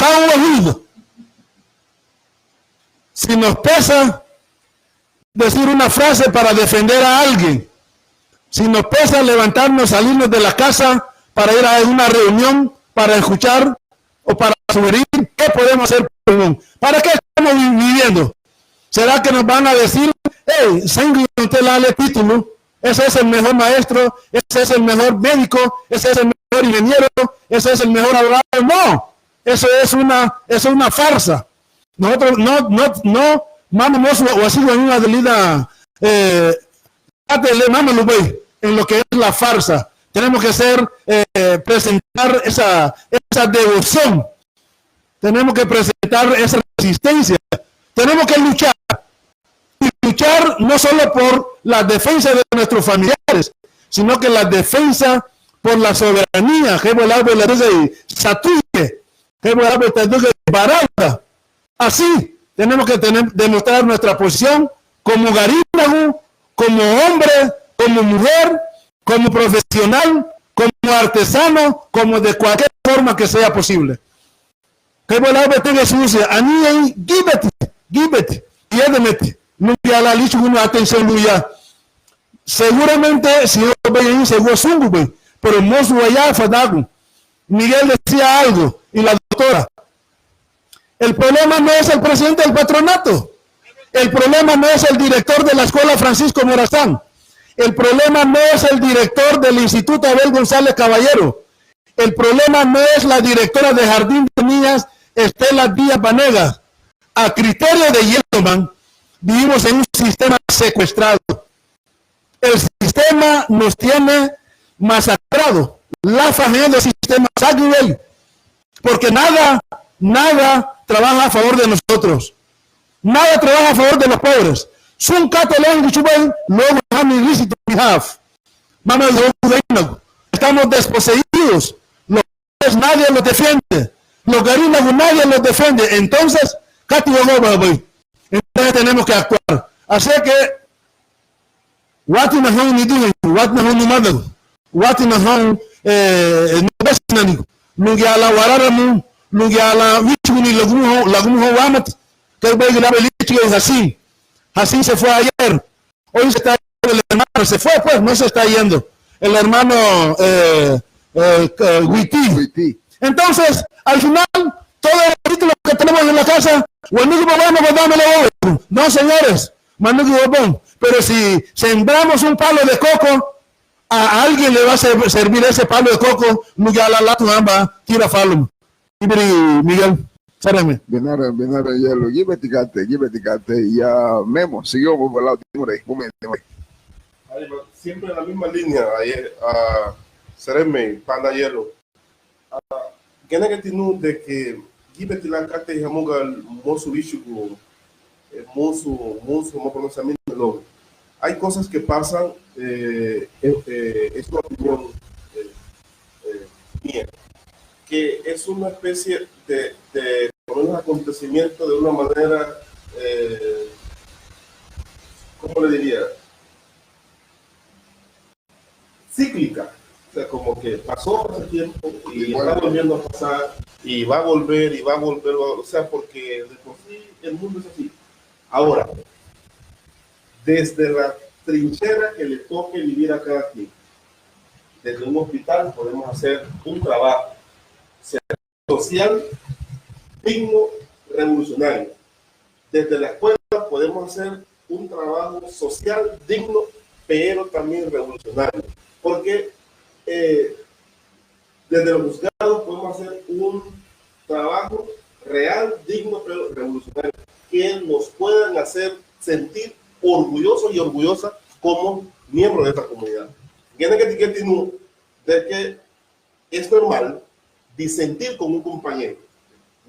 Ka uagu? Si nos pesa decir una frase para defender a alguien, si nos pesa levantarnos, salirnos de la casa para ir a una reunión, para escuchar o para sugerir qué podemos hacer por el mundo. ¿Para qué estamos vi-, viviendo? ¿Será que nos van a decir, hey, Sengu Yontelale título, ese es el mejor maestro, ese es el mejor médico, ese es el mejor ingeniero, ese es el mejor abogado? No, eso es una, eso es una farsa. Nosotros no, no, no, mama mosu wasigu añahein adelida, eh, katei le mama lubéi en lo que es la farsa. Tenemos que ser, eh, presentar esa, esa devoción. Tenemos que presentar esa resistencia. Tenemos que luchar. Y luchar no solo por la defensa de nuestros familiares, sino que la defensa por la soberanía. Kei bala bela desde Satuye, kei bala bela desde Baranda. Así tenemos que tener, demostrar nuestra posición como garínagu, como hombre, como mujer, como profesional, como artesano, como de cualquier forma que sea posible. Kei bala bela desde Satuye, anihein gíbeti, gíbeti, yedemeti lun ya lan líchugunu atención lun ya. Seguramente, señor, bai, seguro sungubei, pero mosu wayafadagun. Miguel decía algo, y la doctora, el problema no es el presidente del patronato. El problema no es el director de la escuela Francisco Morazán. El problema no es el director del Instituto Abel González Caballero. El problema no es la directora de Jardín de Niñas, Estela Díaz Vanegas. A criterio de Yellowman, vivimos en un sistema secuestrado. El sistema nos tiene masacrado. Lafañen el sistema, sagü wéyu. Porque nada, nada trabaja a favor de nosotros. Nada trabaja a favor de los pobres. Sun katei le wíchugubein luagu han ilícito behalf. Mama luagu. Estamos desposeídos. Los pobres nadie los defiende. Los garínagu nadie los defiende. Entonces, kati wagoba bei. Entonces tenemos que actuar. Así que Watina houn niduheñu, watina houn numadagu, watina houn, eh, nubesinanigu, lun giñe lan wararamun, lun giñe lan wíchuguni lagumuhóun, lagumuhóun wámati. Kei begi lan líchugei Hasín. Hasín se fue ayer. Hoy se está yendo el hermano, se fue, pues, no se está yendo. El hermano, eh, eh, eh, Huití. Huití. Entonces, al final, todo el título que tenemos en la casa, "Wanigi baba, no, dame la uva". No, señores, manigi baba. Pero si sembramos un palo de coco, a alguien le va a ser-, servir ese palo de coco, lun giñe lan látuhaba tira faluma. Íbiri Miguel, seremei. Binara, binara, Yelo, gíbeti katei, gíbeti katei, ya Memo, siguió, bu-, bu-, lau dimurei, bu-, dimurei. Ahí va, siempre en la misma línea, ayer, ah, seremei, pana Yelo. Ah, genegeti nun de que gíbeti lan katei hamuga mosu wíchugun, eh, mosu, mosu, mosu pronunciamiento, no. Hay cosas que pasan, eh, eh, eh, es una opinión, eh, eh, mía, que es una especie de, de, por un acontecimiento de una manera, eh, ¿cómo le diría? Cíclica. O sea, como que pasó hace tiempo y está volviendo a pasar y va a volver y va a volver, o sea, porque de por sí el mundo es así. Ahora, desde la trinchera que le toque vivir a cada quien, desde un hospital podemos hacer un trabajo, sea social, digno, revolucionario. Desde la escuela podemos hacer un trabajo social digno, pero también revolucionario. Porque, eh, desde los juzgados podemos hacer un trabajo real, digno, pero revolucionario, que nos puedan hacer sentir orgullosos y orgullosas como miembros de esta comunidad. Genegeti katei nun de que es normal disentir con un compañero.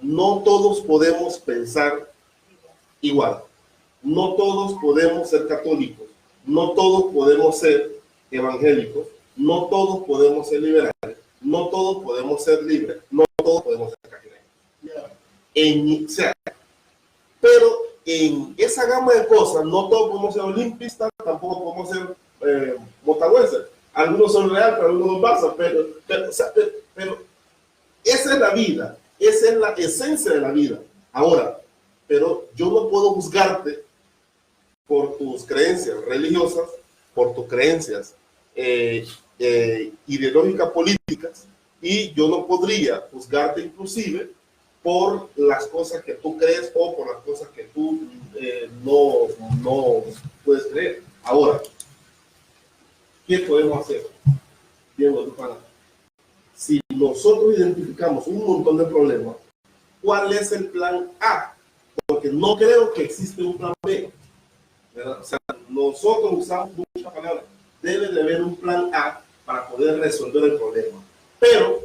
No todos podemos pensar igual. No todos podemos ser católicos. No todos podemos ser evangélicos. No todos podemos ser liberales. No todos podemos ser libres. No todos podemos ser católicos. En, o sea, pero en esa gama de cosas, no todos podemos ser olimpistas, tampoco podemos ser, eh, motagüeses. Algunos son Real, pero algunos son Barça, pero, pero, o sea, pero, pero esa es la vida. Esa es la esencia de la vida. Ahora, pero yo no puedo juzgarte por tus creencias religiosas, por tus creencias eh, eh, ideológicas, políticas, y yo no podría juzgarte inclusive por las cosas que tú crees o por las cosas que tú eh, no, no puedes creer. Ahora, ¿qué podemos hacer? Diego, tu pana. Si nosotros identificamos un montón de problemas, ¿cuál es el plan A? Porque no creo que existe un plan B, ¿verdad? O sea, nosotros usamos muchas palabras. Debe de haber un plan A para poder resolver el problema. Pero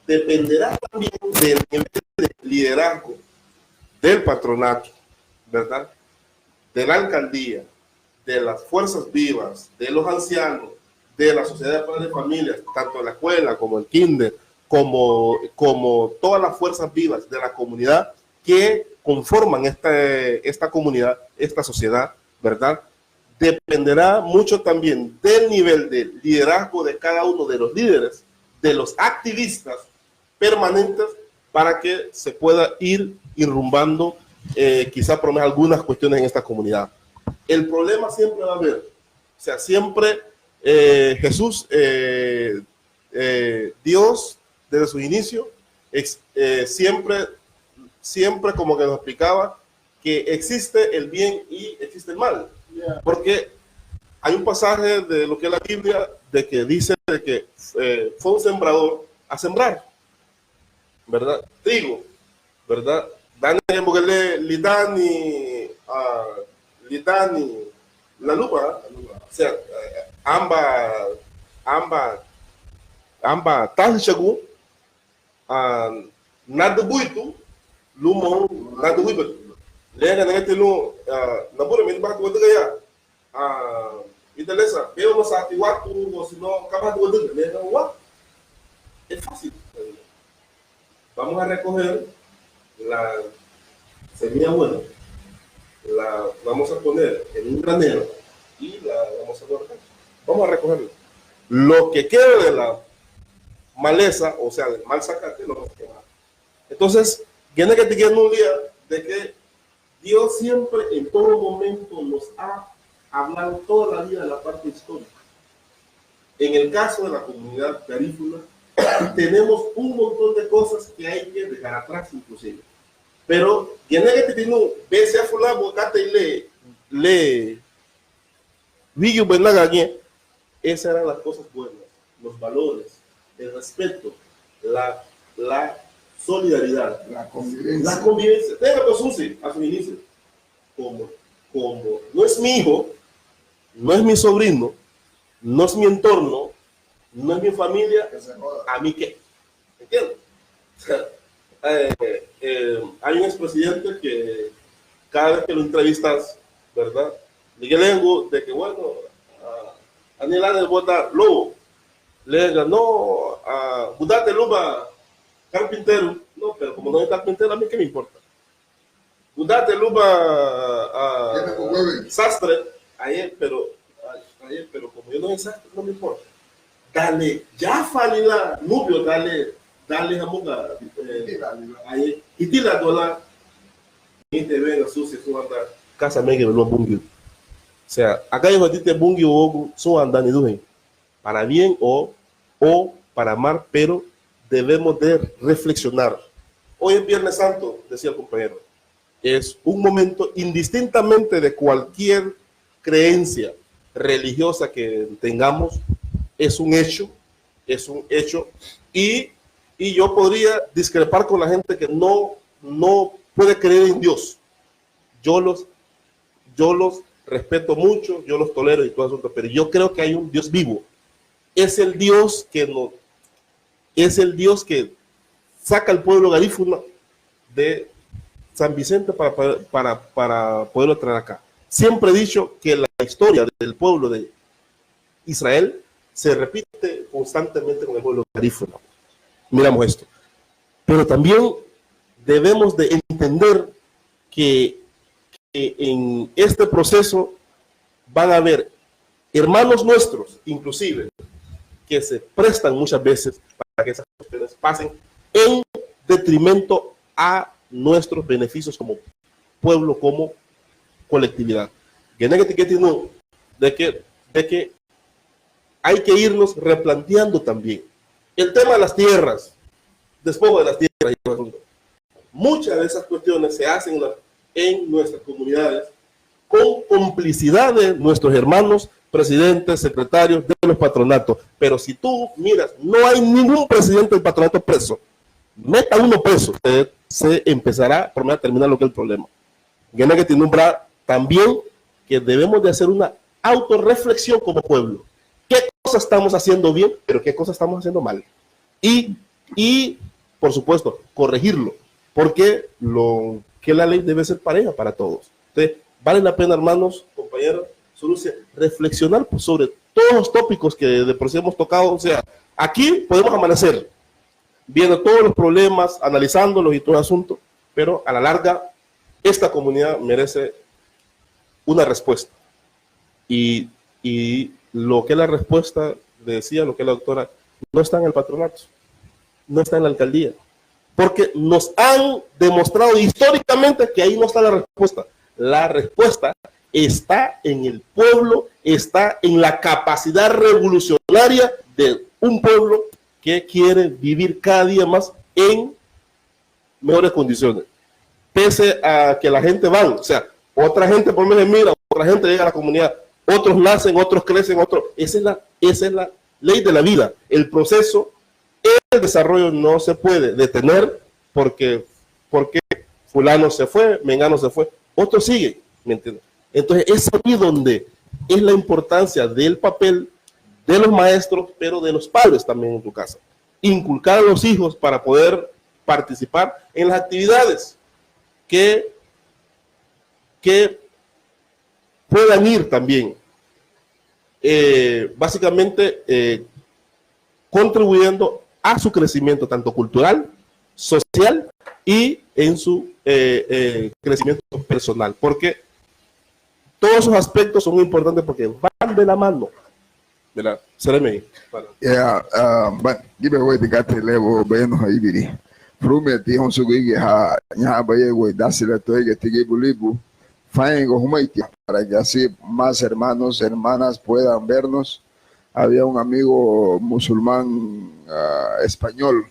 dependerá también del nivel de liderazgo del patronato, ¿verdad? De la alcaldía, de las fuerzas vivas, de los ancianos, de la sociedad de padres de familia, tanto en la escuela como el kinder, como, como todas las fuerzas vivas de la comunidad que conforman esta, esta comunidad, esta sociedad, ¿verdad? Dependerá mucho también del nivel de liderazgo de cada uno de los líderes, de los activistas, permanentes para que se pueda ir enrumbando eh, quizá por lo menos algunas cuestiones en esta comunidad. El problema siempre va a haber. O sea, siempre eh, Jesús, eh, eh, Dios, desde su inicio, ex- eh, siempre, siempre como que nos explicaba que existe el bien y existe el mal. Yeah. Porque hay un pasaje de lo que es la Biblia de que dice de que eh, fue un sembrador a sembrar, ¿verdad? Trigo, ¿verdad? Dani, porque le, lidani, ah, lidani, la luba, o sea, eh, amba, amba, amba, tan según, ah, nada buitu, lumon, nada buitu. Lega, nega, te lu, ah, nabura, me bato, de ya. Ah, ida lesa, beu masati watu, o si no, kaba duadüga, ne, no, wa. Es fácil. Vamos a recoger la semilla buena, la vamos a poner en un granero y la vamos a guardar. Vamos a recogerla. Lo que quede de la maleza, o sea, del mal zacate, lo vamos a quemar. Entonces, tiene que tener un día de que Dios siempre, en todo momento, nos ha hablado toda la vida de la parte histórica. En el caso de la comunidad garífuna, tenemos un montón de cosas que hay que dejar atrás, inclusive. Pero, genegeti dinu, bese a fulabo, cate le, le, Wígiubei nagagía, esas eran las cosas buenas, los valores, el respeto, la, la solidaridad. La convivencia. La convivencia. Tenga pues un sí a su inicio. Como, como no es mi hijo, no es mi sobrino, no es mi entorno, no es mi familia, que se joda. ¿A mí qué? ¿Entiendes? Eh, eh, hay un expresidente que cada vez que lo entrevistas, ¿verdad? Miguel Engu, de que, bueno, ah, Anilán el vota lobo. Le diga, no, ah, gudate luba carpintero. No, pero como no es carpintero, ¿a mí qué me importa? Gudate luba, ah, sastre, aye, pero, aye, pero como yo no soy sastre, no me importa. Dale, ya falila, nubio, dale, dale, hamuga, eh, aye, y tira dola, y te venga sucio, su anda. Casa mege lo Bungiu. O sea, acá yo a ti te Bungiu ogu, su anda ni duje. Para bien o, o para mal, pero debemos de reflexionar. Hoy es Viernes Santo, decía el compañero. Es un momento, indistintamente de cualquier creencia religiosa que tengamos, es un hecho, es un hecho. Y, y yo podría discrepar con la gente que no, no puede creer en Dios. Yo los, yo los respeto mucho, yo los tolero y todo asunto, pero yo creo que hay un Dios vivo. Es el Dios que nos, es el Dios que saca al pueblo garífuna de San Vicente para, para, para, para poderlo traer acá. Siempre he dicho que la historia del pueblo de Israel se repite constantemente con el pueblo garífuna. Miramos esto. Pero también debemos de entender que, que en este proceso van a haber hermanos nuestros, inclusive, que se prestan muchas veces para que esas cuestiones pasen en detrimento a nuestros beneficios como pueblo, como colectividad. Genegeti, genegeti nun de que, de que hay que irnos replanteando también el tema de las tierras, despojo de las tierras y todo el asunto. Muchas de esas cuestiones se hacen en la- en nuestras comunidades con complicidad de nuestros hermanos presidentes, secretarios de los patronatos. Pero si tú miras, no hay ningún presidente del patronato preso. Meta uno preso, se, se empezará por terminar lo que es el problema. Genegeti nun bra también que debemos de hacer una autorreflexión como pueblo. ¿Qué cosas estamos haciendo bien, pero qué cosas estamos haciendo mal? Y, y, por supuesto, corregirlo, porque lo que la ley debe ser pareja para todos. Entonces, vale la pena, hermanos, compañeros, solo sea reflexionar sobre todos los tópicos que de por sí hemos tocado. O sea, aquí podemos amanecer viendo todos los problemas, analizándolos y todo el asunto, pero a la larga esta comunidad merece una respuesta. Y, y lo que es la respuesta, decía lo que es la doctora, no está en el patronato, no está en la alcaldía, porque nos han demostrado históricamente que ahí no está la respuesta. La respuesta está en el pueblo, está en la capacidad revolucionaria de un pueblo que quiere vivir cada día más en mejores condiciones. Pese a que la gente va, o sea, otra gente por medio mira, otra gente llega a la comunidad, otros nacen, otros crecen, otros. Esa es la, esa es la ley de la vida. El proceso, el desarrollo no se puede detener porque, porque fulano se fue, mengano se fue, otros siguen, ¿me entiendes? Entonces, es ahí donde es la importancia del papel de los maestros, pero de los padres también en tu casa. Inculcar a los hijos para poder participar en las actividades que, que puedan ir también, eh, básicamente, eh, contribuyendo a su crecimiento tanto cultural, social y en su eh, eh, crecimiento personal, porque todos esos aspectos son importantes porque van de la mano. Mira, sereme. Bueno. Ya, ah, bueno, gíbe wéi tigate lebo beno ha ibiri. Frume ti honsu guigi ha nyaha baye wéi dasila toige tigibu libu. Faengo humaiti, para que así más hermanos, hermanas puedan vernos. Había un amigo musulmán, ah, español,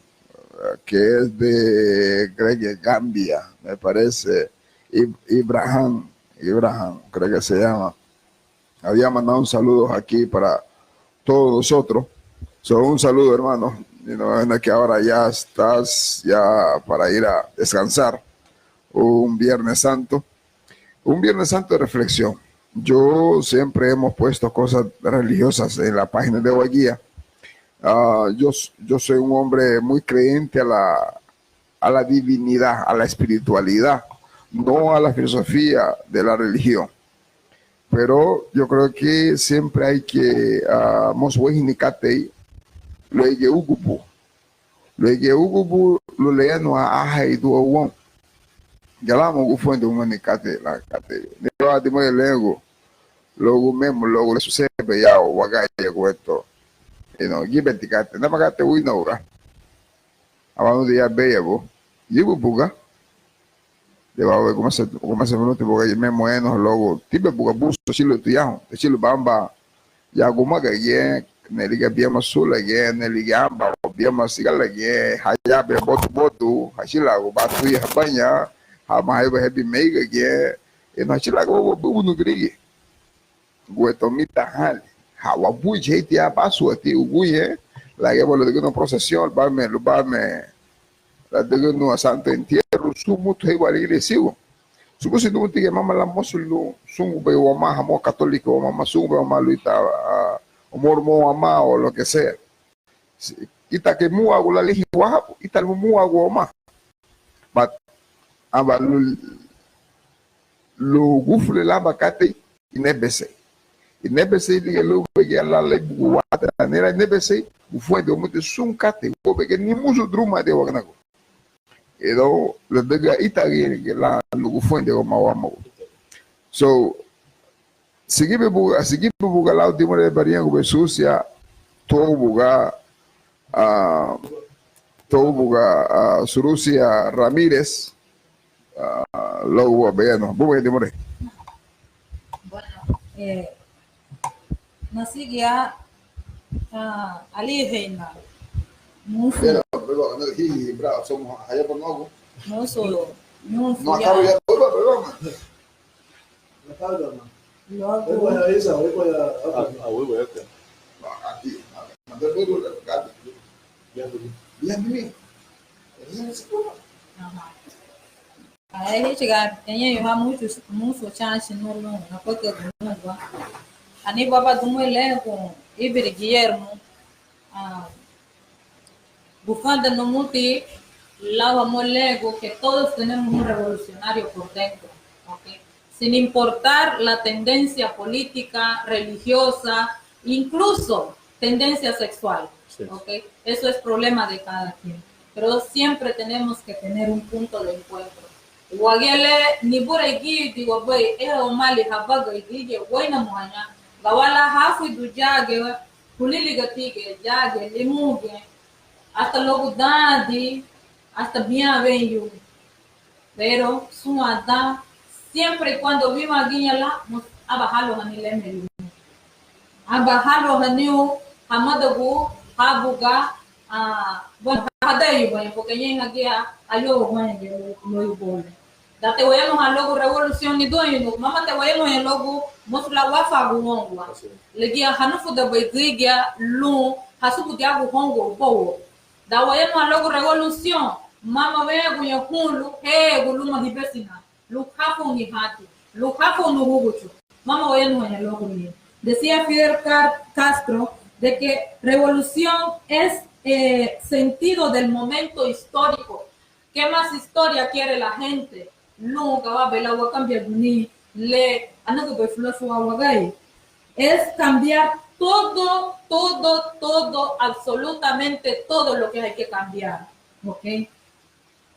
ah, que es de, creo que Gambia, me parece, Ib- Ibrahim, Ibrahim, creo que se llama. Había mandado un saludo aquí para todos nosotros. So, un saludo, hermano. Y no, en que ahora ya estás, ya para ir a descansar. Un Viernes Santo. Un Viernes Santo de reflexión. Yo siempre hemos puesto cosas religiosas en la página de Wagía. Ah, yo, yo soy un hombre muy creyente a la, a la divinidad, a la espiritualidad, no a la filosofía de la religión. Pero yo creo que siempre hay que, ah, mos wéihini katei, luéigiñe úgubu. Luéigiñe úgubu lun leyanuhan aheidua woun. Galamoun gunfuranda humani katei lan katei. Ni lua dimurei leñagun luagu meme, luagu le susebe ya wagía guentó. You know, gíbeti katei, nama katei wina uga. Aban nudi ya beyabu. Yibu buga. Debawe gumase, gumase minutu buga yeme moeno luagu tibe buga busu silu tuyahun, silu bamba. Ya guma gagiñe, ne liga biama sula giñe, ne liga amba, biama sigala giñe, hayabe bodu bodu, hasilagu batuya habaña, hama haiba hebi meiga giñe, eno hasilagu bobo bubu nugirigi. Gueto mita hali. Hawa buji heiti ya basu ati uguye, lageba lo digino procesión, bame, lubame, la digino a santo entierro, su mutu heiwa la iglesia. Subusi numuti ge mama la mosu lu sungu be wama hamo católico wama ma sungu be wama lu ita, ah, o mormon wama o lo que sea. Si, ita ke muagu la lihi wahabu, ita lu muagu wama. But aba lu, lu gufule laba katei inebesei. Inebesei liga lubege la lebugu wata nera inebesei gufuende wamuti sun katei wobege ni musu druma de waganagu. Edo ladüga ita gi la lugufuende wama wamagu. So sigibe buga, sigibe buga lau dimurei bariñagu be susia tuogu buga, ah, Buga, ah, Surusia Ramírez, ah, luagu bubéi, buagu dimurei. Bueno, eh, nasigia, ah, aliheina. Musu. Musu, musu. Luagu. Aha. Ahíchiga, eñeñu ha musu, musu chansi nu lun, nakotiagua lungua. Ani baba dimurei le gu íbiri Guillermo, ah, gunfuranda numuti lau hamuga le gu que todos tenemos un revolucionario por dentro, ¿ok? Sin importar la tendencia política, religiosa, incluso tendencia sexual, sí, ¿ok? Eso es problema de cada quien. Pero siempre tenemos que tener un punto de encuentro. Wagía le niburei gíridi wabéi, eha wamaali habagari gürigia wéinamuhaña, gawara lan háfuridun yagiñe, hulili gatigi, yagiñe, limugiñe, hasta luagu dandi, hasta bián weyu. Pero súnwandan dan, siempre y cuando wínwangiña lan, mosu aban háluahani lémeri. Aban háluahaniu hamadagu hábuga, ah, bueno, hadeirubaña, porque ñein hagía ayouaguaña luéi ubóu le. Danti wayanuha luagu revolución, niduheñu, mámati wayanuhaña luagu mosu lan wáfaagun woungua. Ligía hanufudabei gürigia lun hasubudiagun houngua ubóu. Dan wayanuha luagu revolución, mama wéaguña hun lun héagun luma hibesina, lun háfouni hati, lun háfouni húguchu. Mama wayanuhaña luagu lira. Decía Fidel Car-, Castro de que revolución es, eh, sentido del momento histórico. ¿Qué más historia quiere la gente? Lun gawabei lan wakanbiaguni le anügübei fulasu wawagari. Es cambiar todo, todo, todo, absolutamente todo lo que hay que cambiar. ¿Ok?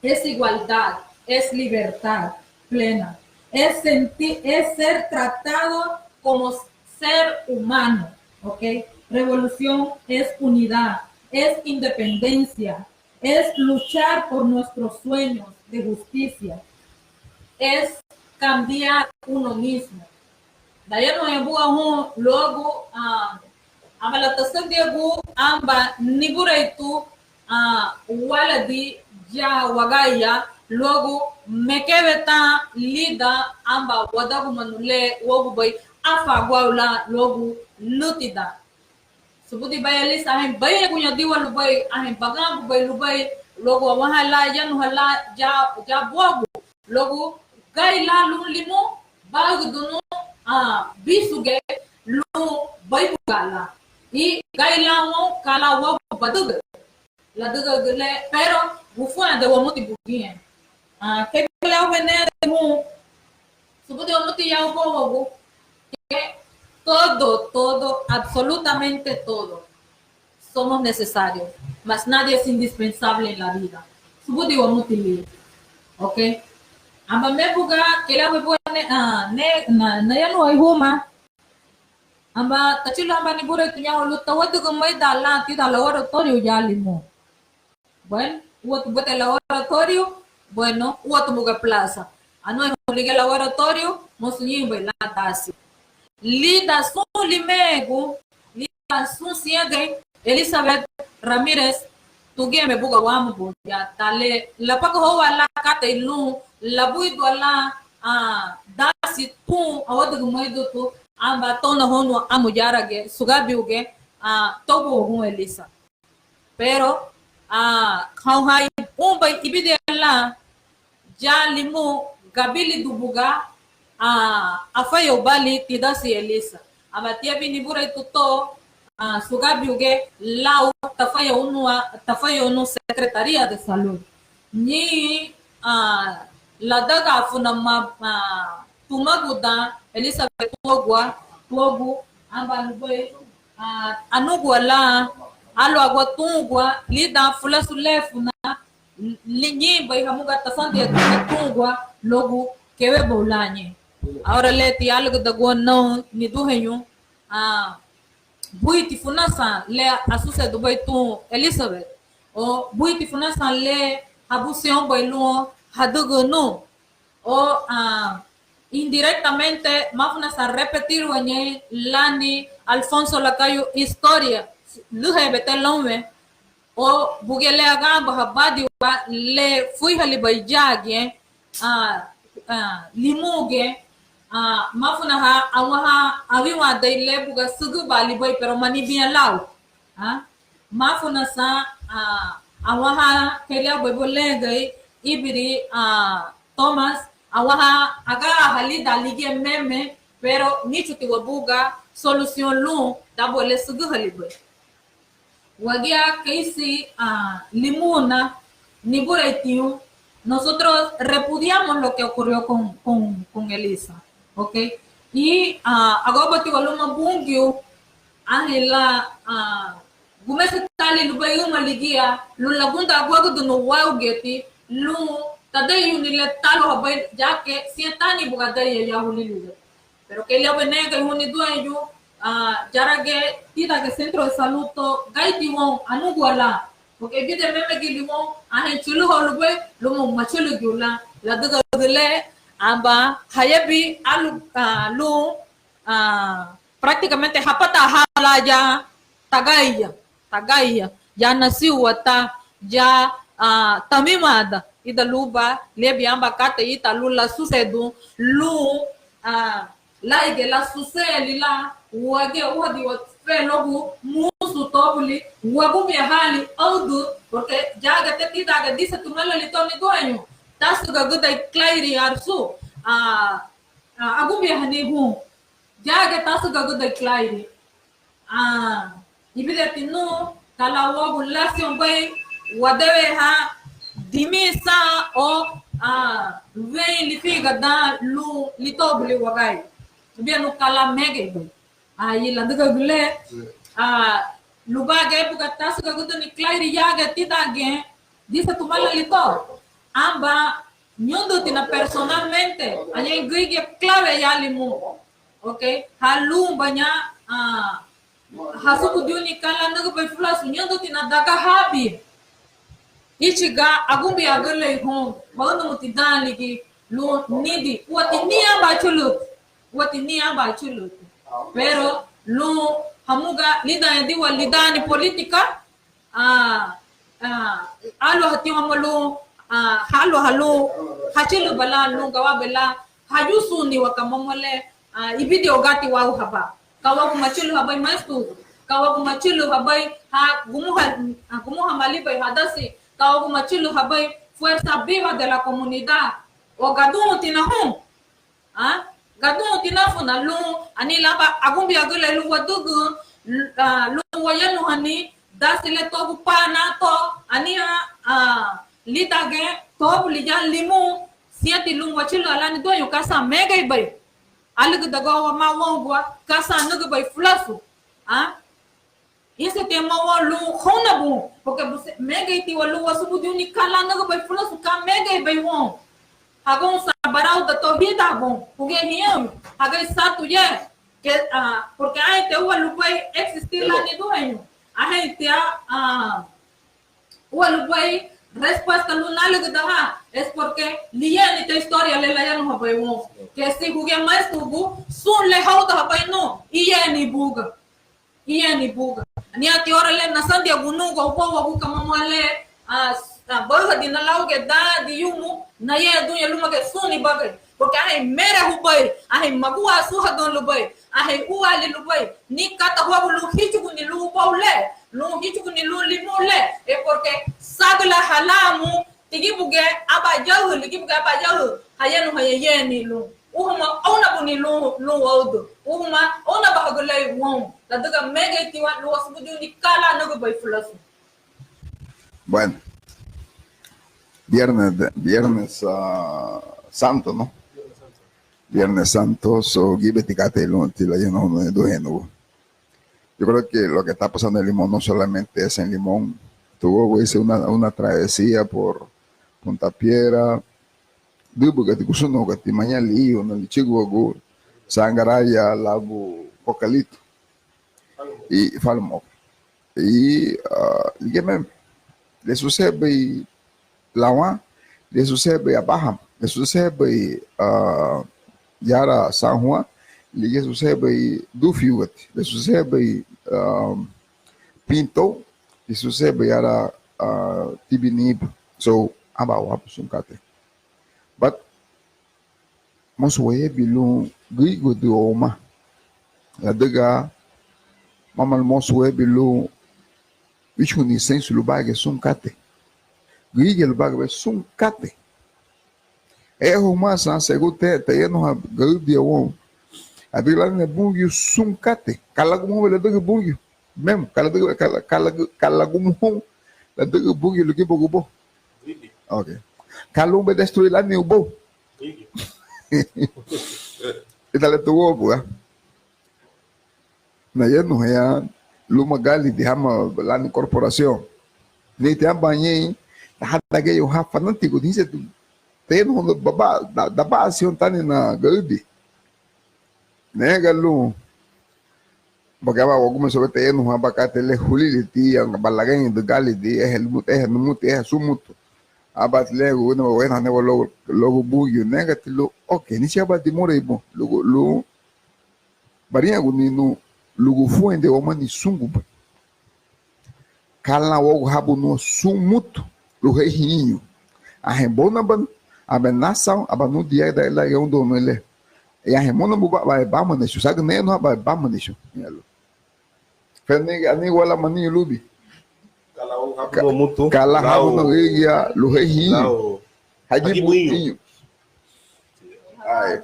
Es igualdad, es libertad plena, es senti-, es ser tratado como ser humano, ¿ok? Revolución es unidad, es independencia, es luchar por nuestros sueños de justicia, es cambiar uno mismo. Dayanuhaña buga hun luagu, ah, aba lan tasandiagun aban nibureintu, ah, waladi ya wagía luagu mekewe tan lidan aban wadagimanu le uágubei áfaaguaü lan luagu lütidan. Subudi bei Elisa, anhein bariñaguñadiwa lubéi, anhein baganbubei lubéi, luagu awaha lan ayanuha lan ya, ya buagu, luagu gari lan lun limun bárügüdünu, ah, bísugei lun baribuga lan. I gari lan woun ka lan uagu badüga, ladüga le, pero gunfuranda wamuti bugiñe. Ah, kei le au venede hun, subudi wamuti ya ubouagu, que todo, todo, absolutamente todo somos necesarios, mas nadie es indispensable en la vida. Subudi wamuti lira. ¿Ok? Aba mébuga, kei le au buga ne, ah, ne, na, nayanuhai huma. Aba tachülü aban nibureintu ñahoun lun tawadügümeida lan tidan laboratóriu ya limun. Bueno, úatu buga laboratóriu, bueno, úatu buga plaza. Anuhein houn ligía laboratóriu, mosu ñeinbei lan dasi. Lidan sun limegun, lidan sun siñagei, Elizabeth Ramírez, tuguya me buga wámabun ya, dan le lapagahóuaali lan katei lun labuidua lan, ah, dasi tun awadügümeidutu, aba tounahóuniwa amu yáragiñe, sugabiugiñe, ah, toguahoun Elisa. Pero, ah, houn ha unbei ibidiñe lan, ya limun gabilidu buga, ah, afayaubalin tidasi Elisa. Aba tiabin nibureintu to, ah, sugabiugiñe lau tafayaunu, tafayaunu Secretaría de Salud. Ñein, ah, ladagafuna ma, ah, tumagudan Elizabeth tuagua, tuagu, aba lubéi, ah, anugua lan, áluagua tungua lidan fulasu le funa, li-, ñeinbei hamuga tasandiña tungua luagu kewebou lan ñein. Ahora leti álügüdagua nun, niduheñu, ah, buiti funa san le asusedubei tun Elizabeth. O buiti funa san le habusenbei lun hadügün nun. O, ah, indirectamente máfuna san repetir wañein lani Alfonso Lacayo historia, lühebete lounwen, o buguya le aganbahabadiwa le fuihalibei yagiñe, ah, ah, limungiñe, ah, máfunaha awanha awinwandei le buga sügübalibei, pero mani biña lau. Ah, máfuna san, ah, awanha kei liabei buga lengei, íbiri, ah, Thomas, awanha agahali dan ligía meme, pero níchutiwa buga solución lun dan buga le sügühalibei. Wagía keisi, ah, limuna, nibureitiñu, nosotros repudiamos lo que ocurrió con, con, con Elisa, ¿ok? Y, ah, agobatiwa luma Bungiu, anhein lan, ah, gumesetaali lubéi üma ligía, lun lagundaguagüdünu wáugiñeti, lun tadeiruni le táluahabei, ya que siñá tani buga adeiya ya hulili le. Pero kei liabei nege hun niduheñu, ah, yaragiñe tídangiñe centro de salud to, gaiti woun, anugua lan. Porque ibidiñe mémegili woun, anhein chülühóun lubéi, lumoun machülügüriñu lan, ladügagüle, aba, hayebi, alu, ah, lun, ah, prácticamente hapataha lan ya, tagaiya, tagaiya, ya nasiwa ta, ya, ah, tamimada, ida luba, liabin aban katei ítara lun lasusedun, lun, ah, lárigiñe lasuseeli lan, wagía úadiwa fe luagu murusun to buli, wagumehaali audü, porque yagüte tídangiñe dise tumalali to niduheñu, tásügagüdei clairi arsu, ah, ah, agumehani hun, yagüte tásügagüdei clairi. Ah, ibidiñeti nun, ka lan uagu lásiñobei wadewehan dimí san o, ah, wein lifiga dan lun litobuli wagari. Ibidiñe nun ka lan mégeibei. Ah, i ladügagüle, ah, lubaragiñe buga tásügagüdüni clairi yagüte tídangiñe dise tumalali to. Aba, ñǘdüntina personalmente, añahein gürigia clave ya limun. Ok, ha lunbaña, ah, hasubudiruni ka lan anügübei fulasu, ñǘdüntina dagahabin. Íchiga agunbiraagülei hun, baünumuti dan ligía lun nidin, úati ni aban achülüti, úati ni aban achülüti. Pero lun hamuga lidan ediwa lidaani política, ah, ah, áluahatiwa ma lun, ah, háluaha lun hachülüba lan lun gawabei lan hayusuniwa kamá ma le, ah, ibidiñe ogati wau haba. Ka uagu machülühabei maestro, ka uagu machülühabei ha gumuha, ah, gumuhamalibei hadasi, ka uagu machülühabei fuerza viva de la comunidad. O gaduntina hun. Ah, gaduntina funa lun, ani laba agunbiraagülei lun wadügün, ah, lun wayanuhani dasi le to gupana to, anihán, ah, lídangiñe to buli ya limun, siñati lun wachülüha lan niduheñu ka san mégeibei. Álügüdaguawa ma woungua ka san anügübei fulasu. Ah, ínsiñetiña ma woun lun hóunabun, porque busentina mégeitiwa lun wasubudiruni ka lan anügübei fulasu ka mégeibei woun. Hagoun san barauda to hídangun, huguya hiñáñu, hagei satu ye, que, ah, porque anheinti úa lubéi existir lan niduheñu, anheinti, ah, úa lubéi respuesta lun nálügüdahan, es porque liyeeni to historia le layanuhabei woun, que si huguya maestro gu, sun le hóudahabei nun, iyeeni buga. Iyeeni buga. Aniati oura le nasandiagun nungua ubouagu kamá ma le, ah, ah, baühadina laugiñe dan diyumu, nayeeduña lúmagiñe sun nibagari. Porque anhein mérehubei, anhein magúasuhadün lubéi, anhein úaali lubéi, ni kata huagu lun híchuguni lun ubóu le, lun híchuguni lun limun le, es porque sagü lan halamu, tigibugiñe aban yaü, ligibugiñe aban yaü, hayanuhaña yeeni lun. Uhuma óunabuni lun, lun óudün. Uhuma óunabahagülei woun. Ladüga mégeitiwa lun wasubudiruni ka lan anügübei fulasu. Bueno, viernes, de- viernes, ah, santo, ¿no? Viernes santo, so gíbeti katei lunti layanuhanu niduheñu. Yo creo que lo que está pasando en Limón no solamente es en Limón. Tuvo, güey, hice una, una travesía por Punta Piedra, Dübügati, Gusunugati, Mañali, Iyuna, Lichiguagu, Sangaraya, Labu, Cocalito y Falomoc. Y, ah, ligía meme. le asuserebei Lawán, le asuserebei Abájam, le asuserebei, ah, Yara San Juan, ligía asuserebei Dúfiugati, le asuserebei, ah, Pintó, le asuserebei Yara, ah, Tibinibu. So, aban wábu sun katei. But mosu wayabin lun gürigia wamá, ladüga mama mosu wayabin lun wíchuguni seinsu lubaragiñe sun katei. Gürigia lubaragiñe sun katei. Eha humá san según te, teyanuhan garüdia woun, ladüga lánina Bungiu sun katei. Ka lagumuhóun ladügün Bungiu? Memo, ka ladügün, ka la-, ka lagu-, ka lagumuhóun ladügün Bungiu ligibuagu ubóu? Ok. Ka lunbei destruí lani ubóu? Ítara liña tuguya buga. Nayanuhaña luma gálidi hama lani corporación. Niti aban ñein, taha dageyo ha fanátigu, hínsiñeti teyanuha baba, da-, dabasi houn tánina garüdia. Nariñaga lun bagá aban wagumeserun teyanuhan aban katei le huliliti, aba lagañidün gálidi, eha lumutu, eha numuti, eha sun mutu. Ábati le, wénaba, wénaba luagu, luagu Bungiu, nariñagati lun, ok, níchiga aban dimurei bun, lugu, lun bariñaguni nun, lugunfuende wamani súngubei. Ka lan uáguhabunua sun mutu lun heihiñu? Anhein bóunabana, aba nasaun, aba nudin ya da-, lagi óundaruni le. Anhein móunabuba, aba bámanechun. Sagü nayanuhan, aba bámanechun. Feni, ani wala maniñu lubi. Ka lan uáguhabunua mutu, ka lan uáguhabunua gürigia lun heihiñu. Lau. Hagibuñu. Hagibuñu. Ai.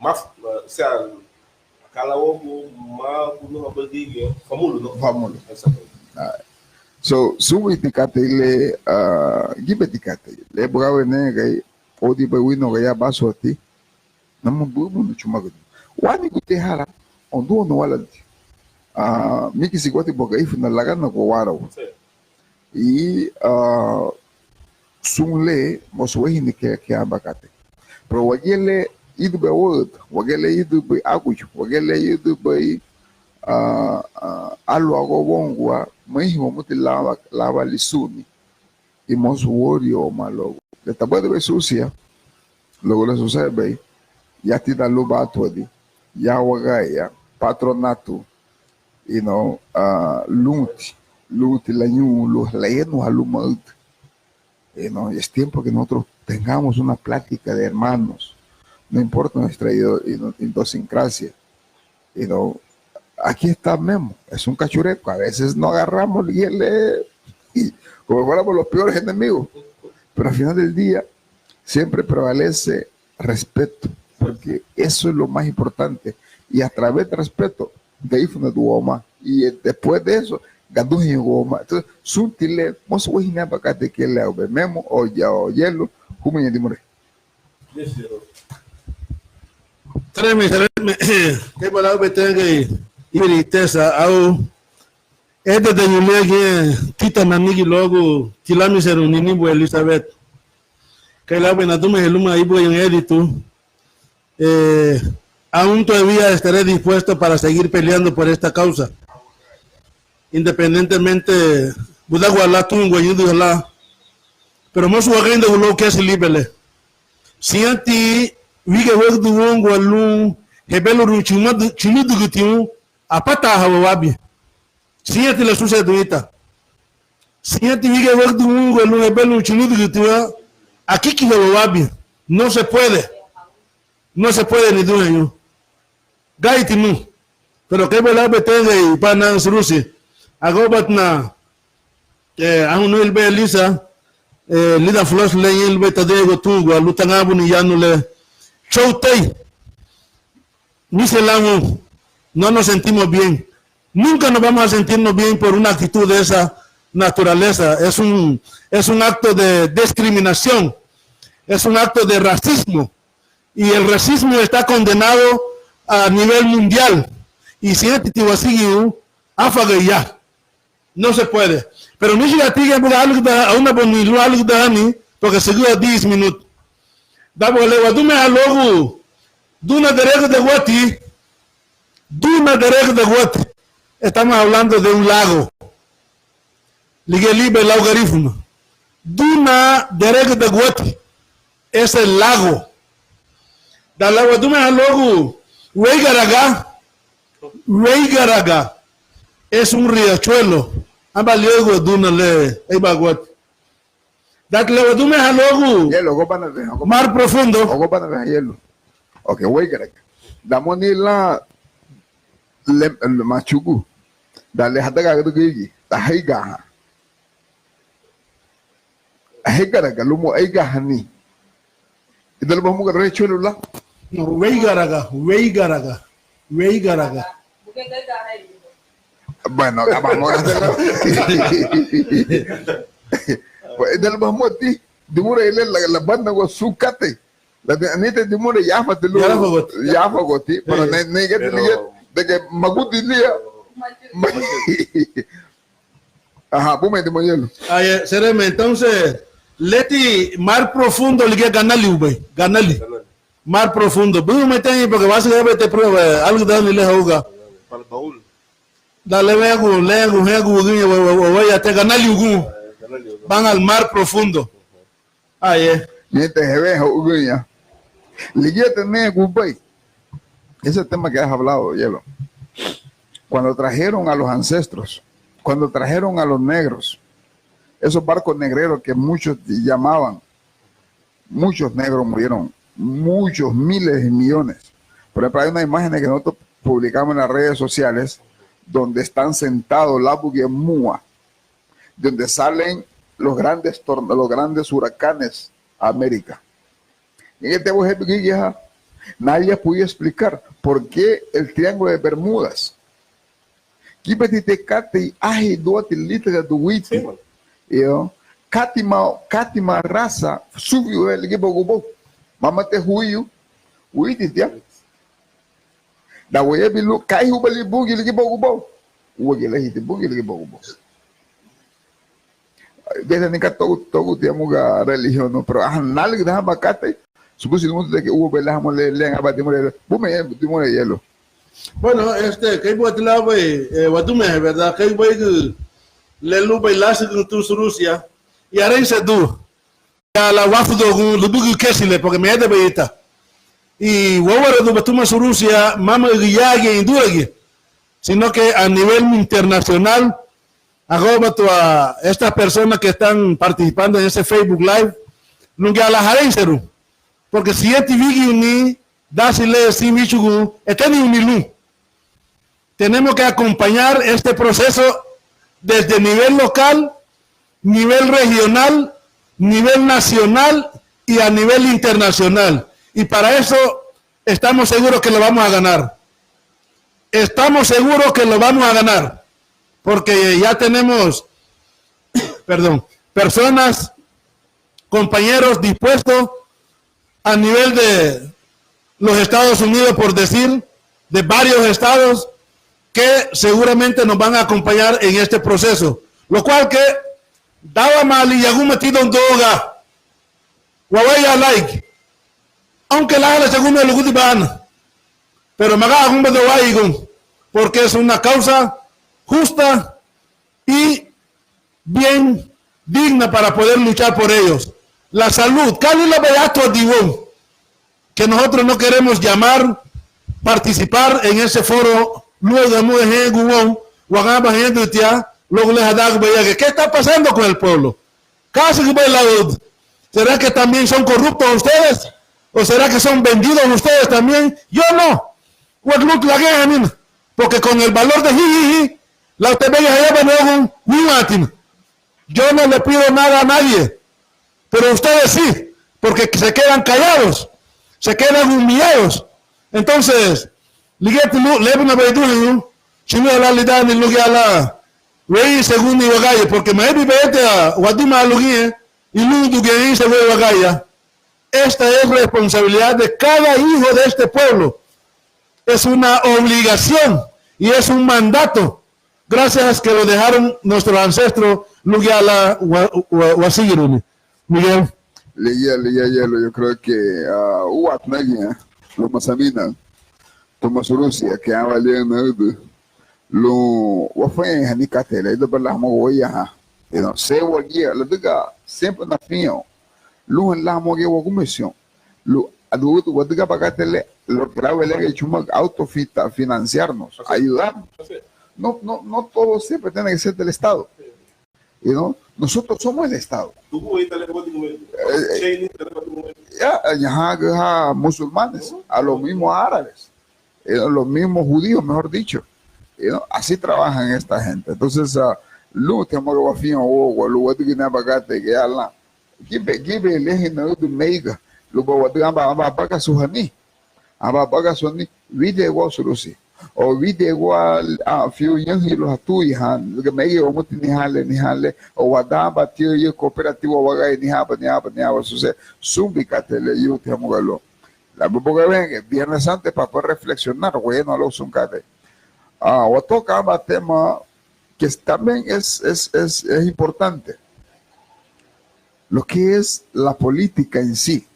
Maf-, o sea, ka lan uáguhabunua gürigia famulu, ¿no? Famulu. Exacto. Ai. So, subuditi katei le, ah, gíbeti katei le buga weyu nege, ódibei wínagua ya basuati, nama bubunu chumagüdü. Wániguti hara, ondúanu wáladiti. Ah, mígisiguati buga Garifuna laganagua waragu. Sí. I, ah, sun le mosu wéihini kei, kei aban katei. Pero wagía le ídubei awaüda, wagía le ídubei águyu, wagía le ídubei, ah, ah, áluagua woungua, marihin wamuti lawa, lawa lisuni. I mosu wóuriwa wamá luagu. Le tabadibei surusia, luagu le suseredubei, ya tidan lun bátuadi, ya wagía, patronato, you know, ah, lunti, lunti lañun, lun layanuhan lumaüdü. You know, es tiempo que nosotros tengamos una plática de hermanos, no importa nuestra ido-, ido-, idiosincrasia. You know, aquí está Memo, es un cachureco, a veces no agarramos y él, eh, y como fuéramos los peores enemigos, pero al final del día siempre prevalece respeto, porque eso es lo más importante. Y a través de respeto, Garifuna wamá. Y, eh, después de eso, gaduheñu wamá. Entonces, sunti le, mosu wéihini aban katei kei le aubei Memo, o ya, o Yelo, humeña dimurei. Tareme, tareme, kei ba laubei tengei, ibiri tesa, au, ede de ñulegiñe, tita nanigi luagu, tilamiserun ninibu Elizabeth. Kei laubei nadimureha luma íbugañu Editu, eh, aún todavía estaré dispuesto para seguir peleando por esta causa. Independientemente, budagua lan tungua ñüdü lan. Pero mosu wageindagua luagu keisi libele. Siñati wigewagüdün woungua lun hebelurun chimadu-, chimüdügütiñu, apataaha wawabin. Siñati lasuseredun ítara. Siñati wigewagüdün woungua lun hebelurun chimüdügütiñu, akikiha wawabin. No se puede. No se puede, niduheñu. Gaiti nun. Pero kei ba laubei tengei, pa nan surusi. Agobatina, eh, ahun nuhil bei Elisa, eh, lidan fulasu le ñein lubéi taderegua tungua, lun taganbuni yanu le. Choutei. Misi lan woun, no nos sentimos bien. Nunca nos vamos a sentirnos bien por una actitud de esa naturaleza. Es un, es un acto de discriminación. Es un acto de racismo. Y el racismo está condenado a nivel mundial. Y siñati wasigiun, áfaagei ya. No se puede. Pero míchiga atigiñe buga álügüdaha, óunabuni lun álügüdahani, porque sügüha diis minutu. Dan buga le wadimureha luagu duna deregüdaguati, duna deregüdaguati. Estamos hablando de un lago. Ligía libei lau Garifuna. duna deregüdaguati, es el lago. Dan le wadimureha luagu Weigaraga, Weigaraga es un riachuelo. Aba liagu duna le éibaaguati. Dan le wadimureha luagu Yelu, ogobanabei, ogobanabei. Mar profundo. Ogobanabei, Yelu. Ok, Weigaraga. Dan mosu ni lan le, le machugu. Dan le hadagagüdügügi, dan Heigaraga. Heigaraga, lumoun Heigahani. Ida luba hamuga riachuelo lan? No, Weigaraga, Weigaraga, Weigaraga. Bueno, acabamos. Ida luba hamuga ti, dimurei le la, labanagua sun katei. La de, anite dimurei yafati lun. Yafagoti. Yafagoti, pero ne, ne, de que magudi lia. Ajá, bumedi, Mayelu. Aye, sereme, entonces, leti mar profundo ligía ganali ubei, ganali. Mar profundo. Bumedi, porque vas a ver te prueba, algo dan le hoga. Da le vegu, legu, hegu, uguñe, we, we, we, we, ya te ganali ugu. Van al mar profundo. Aye. Ñeinti heweha uguñe. Ligía te negu ubei. Ese tema que has hablado, Yelo. Cuando trajeron a los ancestros, cuando trajeron a los negros, esos barcos negreros que muchos llamaban, muchos negros murieron, muchos miles y millones. Por ejemplo, hay una imagen que nosotros publicamos en las redes sociales donde están sentados Labugia Mua, de donde salen los grandes tor-, los grandes huracanes a América. Y este, nadie ha podido explicar por qué el Triángulo de Bermudas. Gíbeti katei ahi duati lítaga duiti. Io, kátima, kátima rasa, sufiu ligíbuagu ubóu. Mámati huiyu, huiti tia. Dan wayabin lun, ka ihubalin Bungiu ligíbuagu ubóu. Úagili hiti Bungiu ligíbuagu ubóu. Desde ni ka togu, togu ti hamuga religión, no, pero aha, nálügüdaha aban katei, subudi lumuti de que ua bei lan hamuga le, le aban dimurei, bumei dimurei Yelo. Bueno, este, kei buati lan bei, eh, wadimureha, ¿verdad? Kei bei le lubei lásügürün tun Rusia, y aransedu ya la wafudogun lubügü keisi le, porque me de beita. Y wawaraduba tuma Rusia, mama yagiñe induragiñe, sino que a nivel internacional, agobatu a estas personas que están participando en ese Facebook Live, lun giñe lan hareinserun, porque siñati wígiruni, dasi le sin wíchugun, eteniuni lun. Tenemos que acompañar este proceso desde nivel local, nivel regional, nivel nacional y a nivel internacional. Y para eso estamos seguros que lo vamos a ganar. Estamos seguros que lo vamos a ganar, porque ya tenemos, perdón, personas, compañeros dispuestos a nivel de los Estados Unidos, por decir, de varios estados que seguramente nos van a acompañar en este proceso. Lo cual que, dawamali yagumatidoun doga, waweya like, aunque la la según me lugudi bana, pero maga agumba do waigun, porque es una causa justa y bien digna para poder luchar por ellos. La salud, ka lila bei atua diwou, que nosotros no queremos llamar, participar en ese foro, luego de mujer wagamba gente tia, luego le hadago bei, ¿qué está pasando con el pueblo? ¿Qué hace que ve la luz? ¿Será que también son corruptos ustedes? ¿O será que son vendidos ustedes también? Yo no. Waglut lagea mina, porque con el valor de jiji, la te ve allá, yo no le pido nada a nadie, pero ustedes sí, porque se quedan callados, se quedan humillados. Entonces, ligeti lun, lébuna beiduheñu, chinu ala lidani lugi ala, wei según ni wagaye, porque maebi beete a waduma lugie, y lun dugie se wei wagaya. Esta es responsabilidad de cada hijo de este pueblo. Es una obligación y es un mandato. Gracias que lo dejaron nuestros ancestros, lugi ala wa, wa, wasigiruni. Miguel. Ligía, ligía, Yelo, yo creo que, ah, uat nagia, luma Sabina, tuma Rusia, que aba lian naudu, lun, wafaña hani katei le, ida bala hama wayaha. Según wagía, ladüga siempre nafiñen lun lan hamuga wagumesión, lun wadügün aban katei le, lau wagía chumagu autofinanciarnos, ayudarnos. No, no, no todo siempre tiene que ser del Estado. You know? Nosotros somos el Estado. Ya, ya, musulmanes, a los mismos árabes, eh, los mismos judíos, mejor dicho. You know? Así trabajan esta gente. Entonces, ah, lun ti hamuga wafiñen woungua, lun wadügüni aban katei giñe lan. Gíbe, gíbe le hinaüdü meiga, lun wadügün aban, aban bagasu hani. Aban bagasu hani, wídengua surusi. O wídengua, ah, fiu ñaühüñü lun hatuihan, ladüga megei wamuti nihán le, nihán le, o wadan aban tiü cooperativa wagai nihán aban, nihán aban, nihán aban, suse, sun buri katei le lunti hamuga lun. Labubuga wenge, Viernes Santo es para poder reflexionar, wayanuha luagu sun katei. Ah, watoca aban tema que también es, es, es, es importante. Lo que es la política en sí.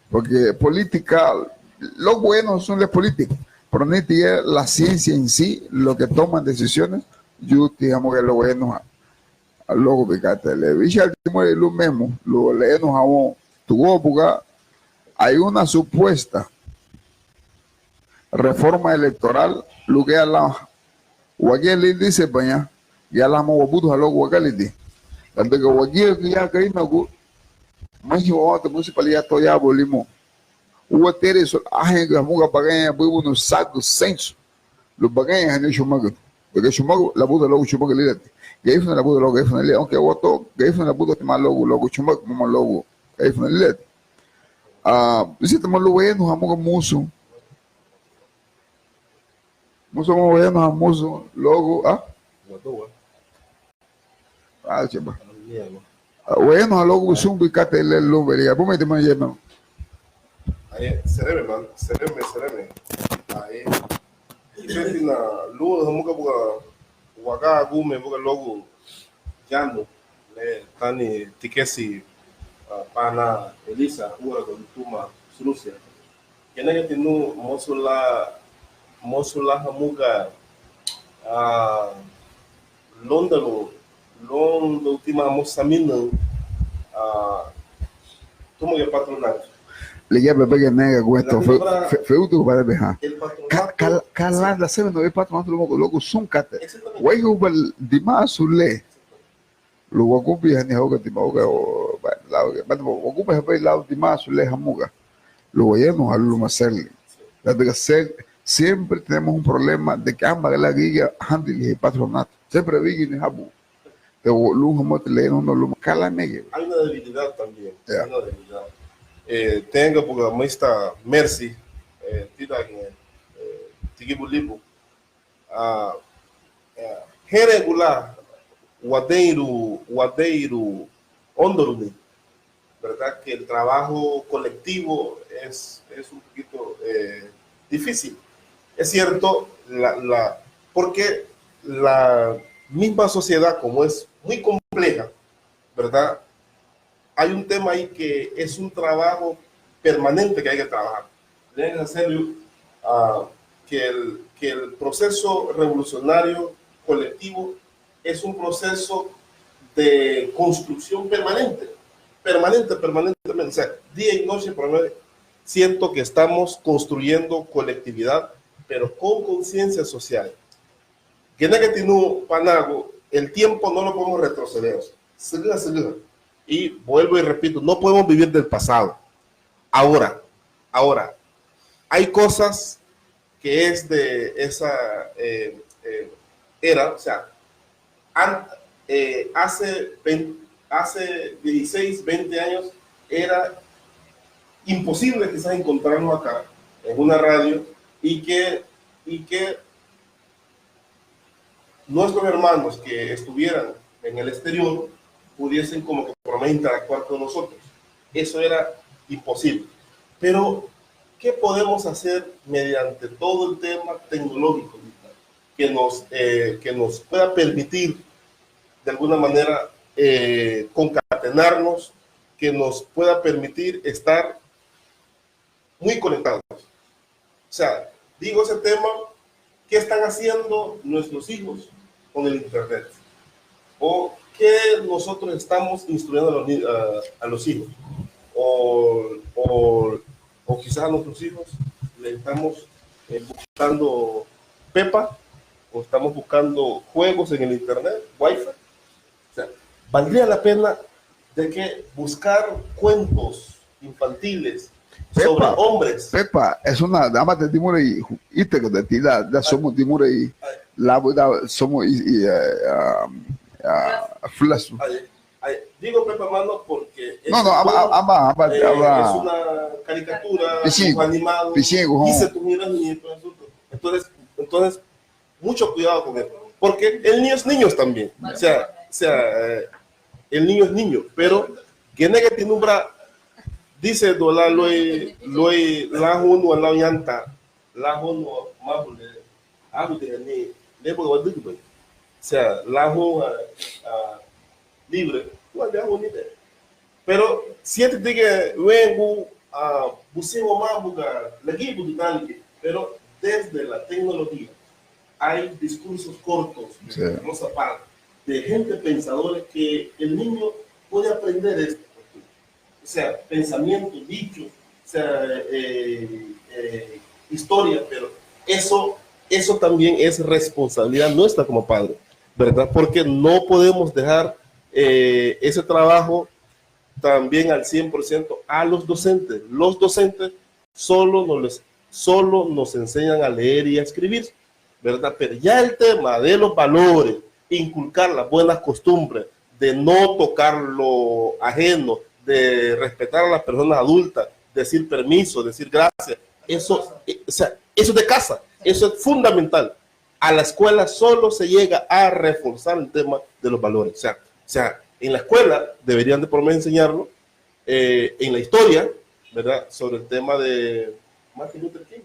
Porque política, luagu wayanuha sun le política, pero niti la ciencia en sí, lo que toman decisiones, lunti hamuga lun wayanuha luagu buri katei le. Wíchugati dimurei lun meme, lun layanuha woun, tuguya buga, hay una supuesta reforma electoral, lun gayara lan wagía lidin lísebaña, gayara lan hamuga wabuduha luagu wagálidi. Ladüga wagía ya Garínagu, maihi wawata municipalidad to yabun Limún. Úati erei anhein hamuga bagañeihan búbunu sagü, seinsu lun bagañeihani chumagu. Ladüga chumagu labuda luagu chumagu lílati. Garífuna labuda luagu Garífuna lílati. Aunque úati to Garífuna labudatima luagu, luagu chumagu, mama luagu Garífuna lílati. Ah, busentina lun wayanuha hamuga murusun. Murusun, wayanuha murusun luagu, ah? Ah, cheba. Ah, wayanuha luagu sun buri katei le lunbei ligía. Bumeinti, hermano Yeme. Aye, sereme, hermano. Sereme, sereme. Aye. Busentina lun hamuga buga wagagumee buga luagu yanu le tani ti keisi, ah, pana Elisa, úaragua tuma surusia. Kei nege ti nun mosu lan, mosu lan hamuga, ah, lóundaru, lóundautima hamuga saminaü, ah, túmagiñe patronato. Ligía bebegi nege guentó, fe, fe, feudu barebe ha. Ka, ka, ka lan lasebenabei patronato luagu, luagu sun katei. Wéihuba dimaasu le lun wagunbiraha ni hauga dima, hauga, o, ba, lau, ba, wagunbiraha bei lau dimaasu le hamuga lun wayanuha luma seli. Ladüga se, siempre tenemos un problema de que aban lan gürigia handiliha patronato. Siempre wigini habu. Te lun hamuti le no luma ka lan mege. Hay una debilidad también. Ya. Hay una debilidad. Eh, tenga buga maestra Mercy, eh, tidan, eh, tigibu libu. Ah, eh, hénrengu lan wadeirun, wadeirun óundaruni, ¿verdad? Que el trabajo colectivo es, es un poquito, eh, difícil. Es cierto, la, la, porque la misma sociedad, como es muy compleja, ¿verdad? Hay un tema ahí que es un trabajo permanente que hay que trabajar. Leen en serio, ah, que el, que el proceso revolucionario colectivo es un proceso de construcción permanente, permanente, permanentemente. O sea, día y noche, por lo menos, siento que estamos construyendo colectividad, pero con conciencia social. Kei nege ti nun panagu, el tiempo no lo podemos retroceder. Sügüha, sügüha. Y vuelvo y repito, no podemos vivir del pasado. Ahora, ahora, hay cosas que es de esa, eh, eh, era, o sea, an-, eh, hace veinte, hace dieciséis, veinte años era imposible quizás encontrarnos acá en una radio y que, y que nuestros hermanos que estuvieran en el exterior pudiesen como que por lo menos interactuar con nosotros. Eso era imposible. Pero, ¿qué podemos hacer mediante todo el tema tecnológico, Víctor, que nos, eh, que nos pueda permitir de alguna manera, eh, concatenarnos, que nos pueda permitir estar muy conectados? O sea, digo ese tema, ¿qué están haciendo nuestros hijos con el internet? ¿O qué nosotros estamos instruyendo a los, ni- a, a los hijos? O, o, o quizás a nuestros hijos le estamos eh, buscando Pepa, o estamos buscando juegos en el internet, wifi. O sea, valdría la pena de que buscar cuentos infantiles sobre Pepa, hombres. Pepa, es una, aban dimurei, ítara ti, dan, dan somu dimurei, ay, labu, dan somu, y, y, eh, ah, ah, fulasu. Ay, ay, digo Pepa, hermano, porque es, no, no, aban, un, aban, aban, eh, aban, es una caricatura, dibujo animado, dice tu mira y todo eso. Entonces, entonces, mucho cuidado con eso, porque el niño es niño también. O sea, o sea, eh, el niño es niño, pero tiene que tener un bra, dice, do la loi, loi, la hunu, la yanta, la hunu, mahule, ahu de ni, le bo wadugbe. O sea, la hu, ah, ah, libre, wa de ahu ni de. Pero siente de que vengo a buscar más buga, la guía buga, pero desde la tecnología hay discursos cortos, sí, de Rosa Parks, de gente pensadora que el niño puede aprender esto. O sea, pensamientos, dichos, o sea, eh, eh, historia, pero eso, eso también es responsabilidad nuestra como padres, ¿verdad? Porque no podemos dejar eh, ese trabajo también al cien por ciento a los docentes. Los docentes solo nos, les, solo nos enseñan a leer y a escribir, ¿verdad? Pero ya el tema de los valores, inculcar las buenas costumbres, de no tocar lo ajeno, de respetar a las personas adultas, decir permiso, decir gracias, eso, eh, o sea, eso es de casa, eso es fundamental. A la escuela solo se llega a reforzar el tema de los valores. O sea, o sea, en la escuela deberían de por lo menos enseñarlo, eh, en la historia, ¿verdad? Sobre el tema de Martin Luther King.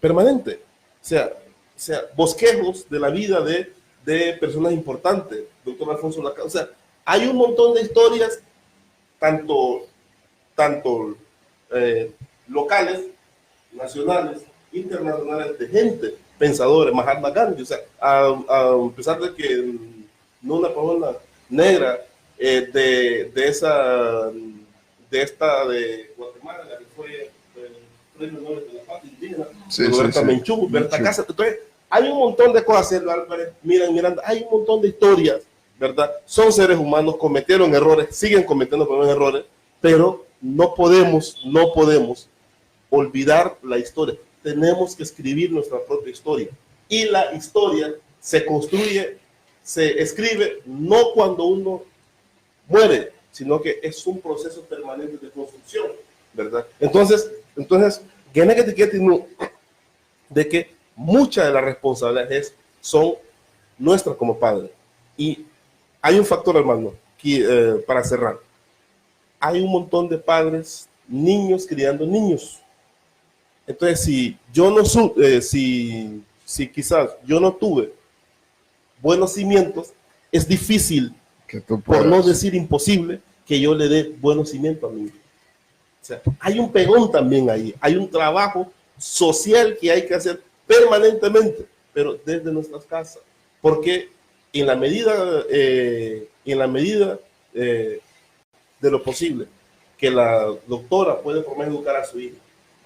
Permanente. O sea, o sea, bosquejos de la vida de, de personas importantes, doctor Alfonso Laca. O sea, hay un montón de historias, tanto, tanto eh, locales, nacionales, internacionales, de gente pensadora, Mahatma Gandhi, o sea, a, a pesar de que no una persona negra eh, de, de esa, de esta de Guatemala, la que fue eh, premio Nobel de la Paz indígena, sí, Roberta sí, sí. Menchú, Berta Cáceres. Entonces, hay un montón de cosas, Álvarez, Miriam Miranda, hay un montón de historias, ¿verdad? Son seres humanos, cometieron errores, siguen cometiendo errores, pero no podemos, no podemos olvidar la historia. Tenemos que escribir nuestra propia historia. Y la historia se construye, se escribe no cuando uno muere, sino que es un proceso permanente de construcción, ¿verdad? Entonces, entonces, gene que te quede de que muchas de las responsabilidades son nuestras como padres. Y hay un factor, hermano, que, eh, para cerrar. Hay un montón de padres, niños criando niños. Entonces, si yo no su, eh, si, si quizás yo no tuve buenos cimientos, es difícil, por no decir imposible, que yo le dé buenos cimientos a mi hijo. O sea, hay un pegón también ahí, hay un trabajo social que hay que hacer permanentemente, pero desde nuestras casas. Porque en la medida, eh, en la medida eh, de lo posible, que la doctora puede por lo menos educar a su hija,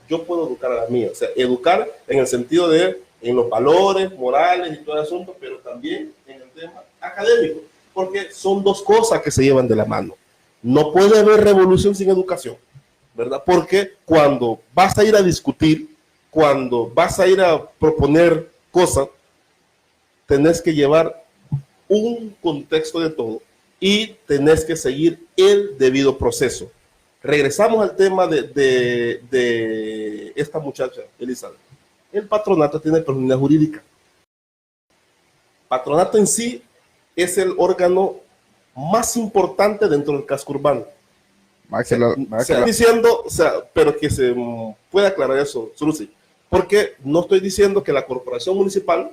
yo puedo educar a la mía. O sea, educar en el sentido de, en los valores morales y todo el asunto, pero también en el tema académico, porque son dos cosas que se llevan de la mano. No puede haber revolución sin educación, ¿verdad? Porque cuando vas a ir a discutir, cuando vas a ir a proponer cosas, tenés que llevar un contexto de todo y tenés que seguir el debido proceso. Regresamos al tema de, de, de esta muchacha, Elizabeth. El patronato tiene personalidad jurídica. Patronato en sí es el órgano más importante dentro del casco urbano. Más que la, más que la... Diciendo, o sea, pero que se mm, pueda aclarar eso, Surusi, porque no estoy diciendo que la corporación municipal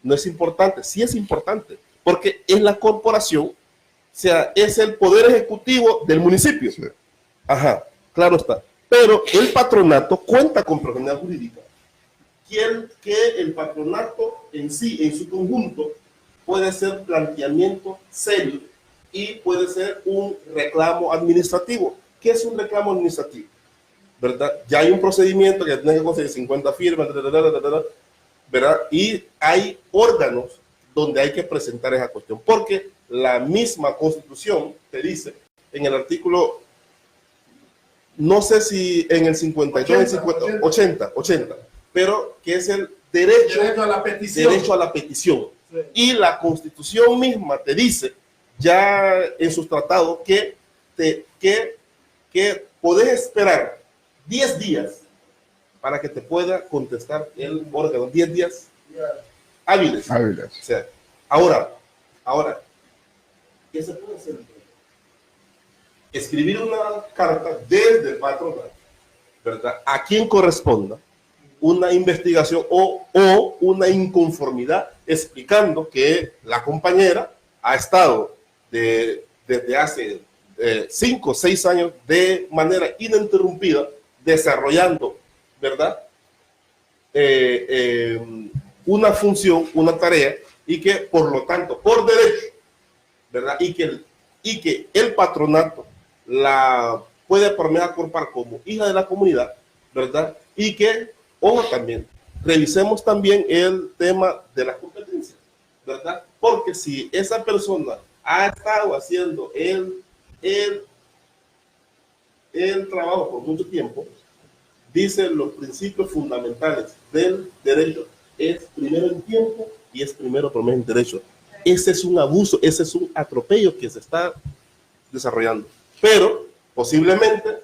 no es importante, sí es importante, porque es la corporación, o sea, es el poder ejecutivo del municipio. Sí. Ajá, claro está. Pero el patronato cuenta con personalidad jurídica. Quiere que el patronato en sí, en su conjunto, puede ser planteamiento serio y puede ser un reclamo administrativo. ¿Qué es un reclamo administrativo? ¿Verdad? Ya hay un procedimiento que tiene que conseguir cincuenta firmas, ta, ta, ta, ¿verdad? Y hay órganos donde hay que presentar esa cuestión, porque la misma Constitución te dice en el artículo, no sé si en el cincuenta y dos, en el cincuenta, ochenta, ochenta, pero que es el derecho, derecho a la petición. Derecho a la petición. Sí. Y la Constitución misma te dice, ya en sus tratados, que, te, que, que podés esperar diez días para que te pueda contestar el órgano, diez días hábiles. Hábiles. O sea, ahora, ahora, ¿qué se puede hacer? Escribir una carta desde el patronato, ¿verdad? A quien corresponda, una investigación o, o una inconformidad explicando que la compañera ha estado de, desde hace eh, cinco o seis años de manera ininterrumpida desarrollando, ¿verdad? Eh, eh, una función, una tarea, y que por lo tanto, por derecho, ¿verdad? Y que, y que el patronato la puede por medio acorpar como hija de la comunidad, ¿verdad? Y que, ojo también, revisemos también el tema de las competencias, ¿verdad? Porque si esa persona ha estado haciendo el, el, el trabajo por mucho tiempo, dice los principios fundamentales del derecho, es primero en tiempo y es primero por medio en derecho. Ese es un abuso, ese es un atropello que se está desarrollando. Pero posiblemente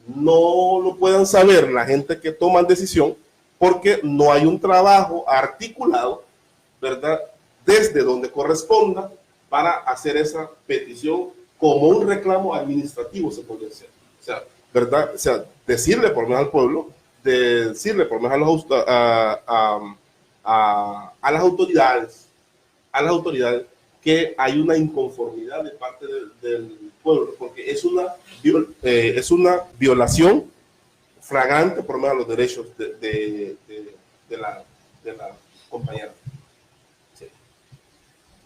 no lo puedan saber la gente que toman decisión porque no hay un trabajo articulado, ¿verdad? Desde donde corresponda para hacer esa petición como un reclamo administrativo, se podría hacer. O sea, ¿verdad? O sea, decirle por lo menos al pueblo, decirle por lo menos a, los, a, a, a, a las autoridades, a las autoridades que hay una inconformidad de parte del, del pueblo, porque es una, viol, eh, es una violación flagrante por medio de los derechos de, de, de, de la, de la compañera. Sí.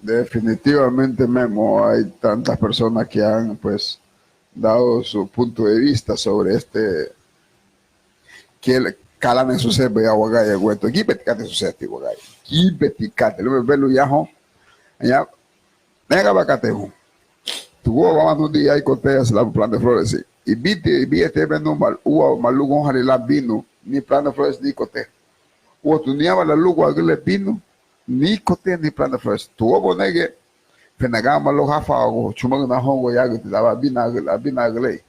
Definitivamente, Memo, hay tantas personas que han, pues, dado su punto de vista sobre este, que ka lánina susereti ya wagía guentó. Gíbeti katei susereti wagía. Gíbeti katei. Lun bebelu ya houn. Ya, nege aban katei houn. Tuguya wamá nudin ya kote asila Plan de Flores. Ibidiñe, ibidiñe tebe numa ua malugunjali lan binu, ni Plan de Flores ni kote. Úatu ni aban lalugunagüle binu, ni kote ni Plan de Flores. Tuguya bonegie, fina gama luagu háfaagun chumagüna houngua yágüta, aba abinagülei.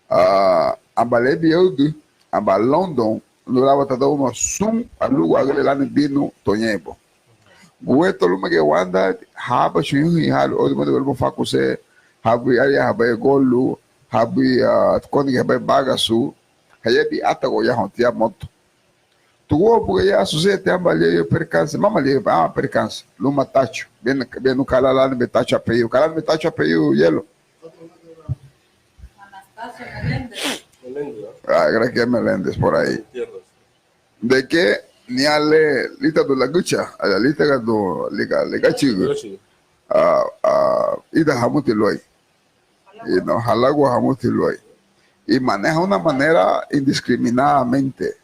Ah, aba liabin aüdü, aba london, lun laba tadauna sun alugunagüle lani binu to ñeinboun. Guentó lúmagiñe wanda, haba chuñuhin ha, ódimadi luagu fakusen, habéi áriahabei agolu, habéi, ah, kóunigihabei bágasu, hayabin átagua ya houn tia moto. Tuguya buga ya susereti aban liabin percance, mama liabin aban percance luma tachu, binu, binu ka lan lánibei tachu apellido, ka lan lánibei tachu apellido, Yelo. Anastasio Meléndez. Ah, creo que Meléndez por ahí. De que niña le lítadun lagücha, a la lítagadun liga, ligachigü. Ah, ah, ida hamuti luéi. Y no, halagua hamuti luéi. Y maneja una manera indiscriminadamente.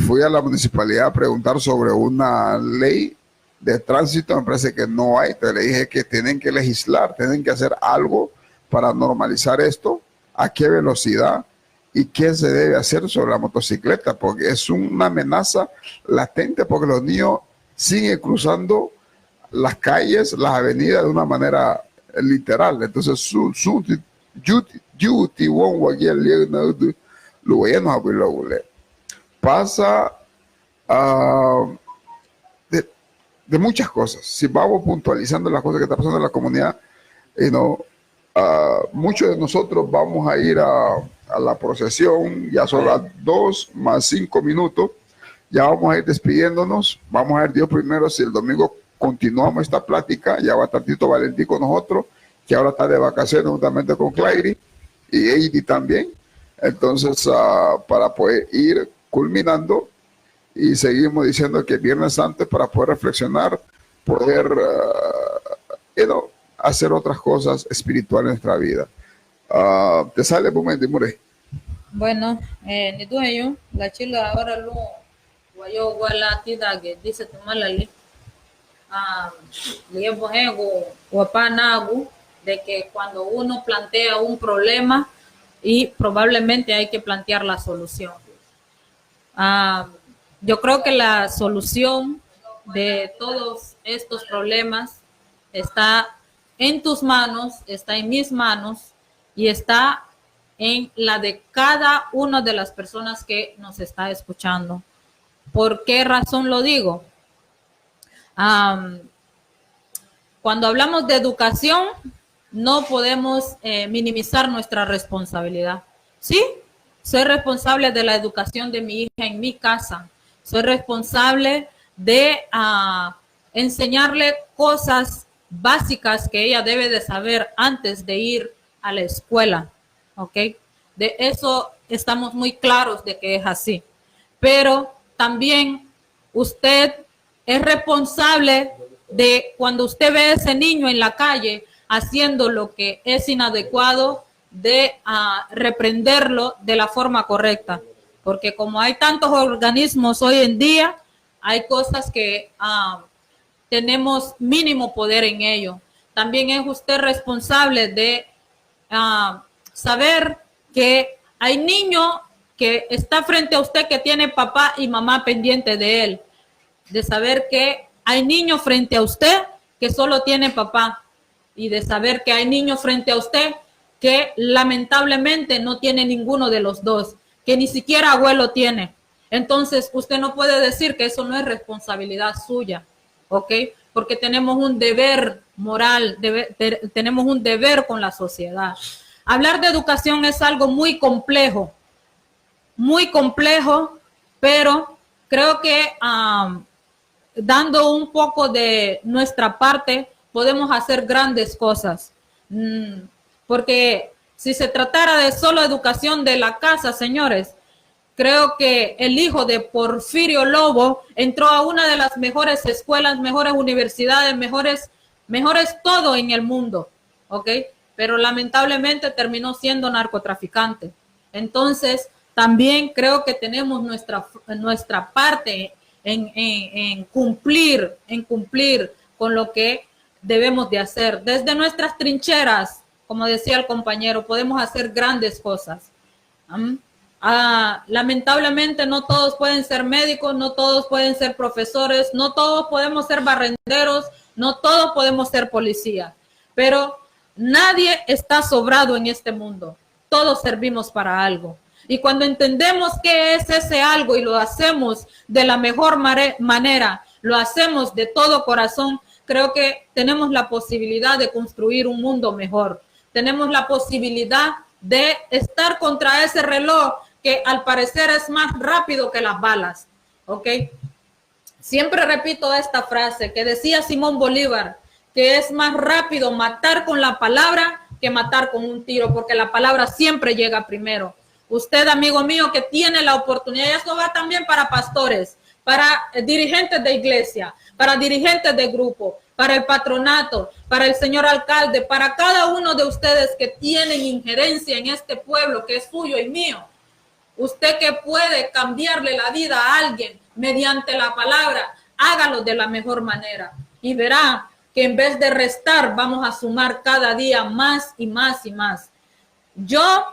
Fui a la municipalidad a preguntar sobre una ley de tránsito, me parece que no hay. Entonces le dije que tienen que legislar, tienen que hacer algo para normalizar esto, a qué velocidad y qué se debe hacer sobre la motocicleta, porque es una amenaza latente, porque los niños siguen cruzando las calles, las avenidas de una manera literal. Entonces, sun, sun, yu, yuti woun wagía liaü naüdü lun wayanuhabei luagu le. Pasa, ah, de, de muchas cosas. Si vamos puntualizando las cosas que está pasando en la comunidad, you know, ah, muchos de nosotros vamos a ir a, a la procesión, ya son las dos más cinco minutos, ya vamos a ir despidiéndonos, vamos a ver Dios primero si el domingo continuamos esta plática, ya va tantito Valentín con nosotros, que ahora está de vacaciones juntamente con Clary y Eidi también. Entonces, ah, para poder ir culminando, y seguimos diciendo que Viernes Santo es para poder reflexionar poder, ah, you know, hacer otras cosas espirituales en nuestra vida. Ah, te sale bumenti, murei. Bueno, eh, niduheñu, lachülü ahora lun wayaugua lan tídangiñe dise timalali, ah, ligía buhengu wapanagu de que cuando uno plantea un problema y probablemente hay que plantear la solución. Ah, yo creo que la solución de todos estos problemas está en tus manos, está en mis manos y está en la de cada una de las personas que nos está escuchando. ¿Por qué razón lo digo? Am, cuando hablamos de educación, no podemos, eh, minimizar nuestra responsabilidad. Sí, soy responsable de la educación de mi hija en mi casa. Soy responsable de, ah, enseñarle cosas básicas que ella debe de saber antes de ir a la escuela. ¿Ok? De eso estamos muy claros de que es así. Pero también usted es responsable de cuando usted ve a ese niño en la calle haciendo lo que es inadecuado, de, ah, reprenderlo de la forma correcta. Porque como hay tantos organismos hoy en día, hay cosas que, ah, tenemos mínimo poder en ello. También es usted responsable de, ah, saber que hay niño que está frente a usted que tiene papá y mamá pendiente de él. De saber que hay niño frente a usted que solo tiene papá. Y de saber que hay niños frente a usted que lamentablemente no tiene ninguno de los dos, que ni siquiera abuelo tiene. Entonces, usted no puede decir que eso no es responsabilidad suya, ¿ok? Porque tenemos un deber moral, debe- te- tenemos un deber con la sociedad. Hablar de educación es algo muy complejo, muy complejo, pero creo que, am, dando un poco de nuestra parte, podemos hacer grandes cosas. Mm, porque si se tratara de solo educación de la casa, señores, creo que el hijo de Porfirio Lobo entró a una de las mejores escuelas, mejores universidades, mejores, mejores todo en el mundo, ¿ok? Pero lamentablemente terminó siendo narcotraficante. Entonces, también creo que tenemos nuestra, nuestra parte en, en, en cumplir, en cumplir con lo que debemos de hacer. Desde nuestras trincheras, como decía el compañero, podemos hacer grandes cosas. ¿Mm? Ah, lamentablemente no todos pueden ser médicos, no todos pueden ser profesores, no todos podemos ser barrenderos, no todos podemos ser policía, pero nadie está sobrado en este mundo. Todos servimos para algo. Y cuando entendemos qué es ese algo y lo hacemos de la mejor mare- manera, lo hacemos de todo corazón, creo que tenemos la posibilidad de construir un mundo mejor. Tenemos la posibilidad de estar contra ese reloj que al parecer es más rápido que las balas, ¿ok? Siempre repito esta frase que decía Simón Bolívar, que es más rápido matar con la palabra que matar con un tiro, porque la palabra siempre llega primero. Usted, amigo mío, que tiene la oportunidad, y esto va también para pastores, para, eh, dirigentes de iglesia, para dirigentes de grupo, para el patronato, para el señor alcalde, para cada uno de ustedes que tienen injerencia en este pueblo que es suyo y mío. Usted que puede cambiarle la vida a alguien mediante la palabra, hágalo de la mejor manera y verá que en vez de restar, vamos a sumar cada día más y más y más. Yo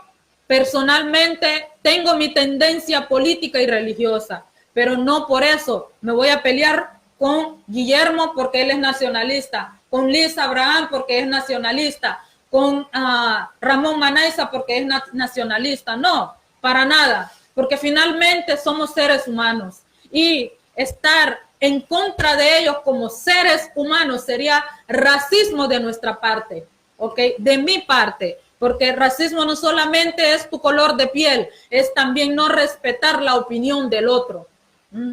personalmente tengo mi tendencia política y religiosa, pero no por eso me voy a pelear con Guillermo porque él es nacionalista, con Liz Abraham porque es nacionalista, con, ah, Ramón Manaiza porque es na- nacionalista. No, para nada, porque finalmente somos seres humanos y estar en contra de ellos como seres humanos sería racismo de nuestra parte, ¿ok? De mi parte, porque racismo no solamente es tu color de piel, es también no respetar la opinión del otro. ¿Mm?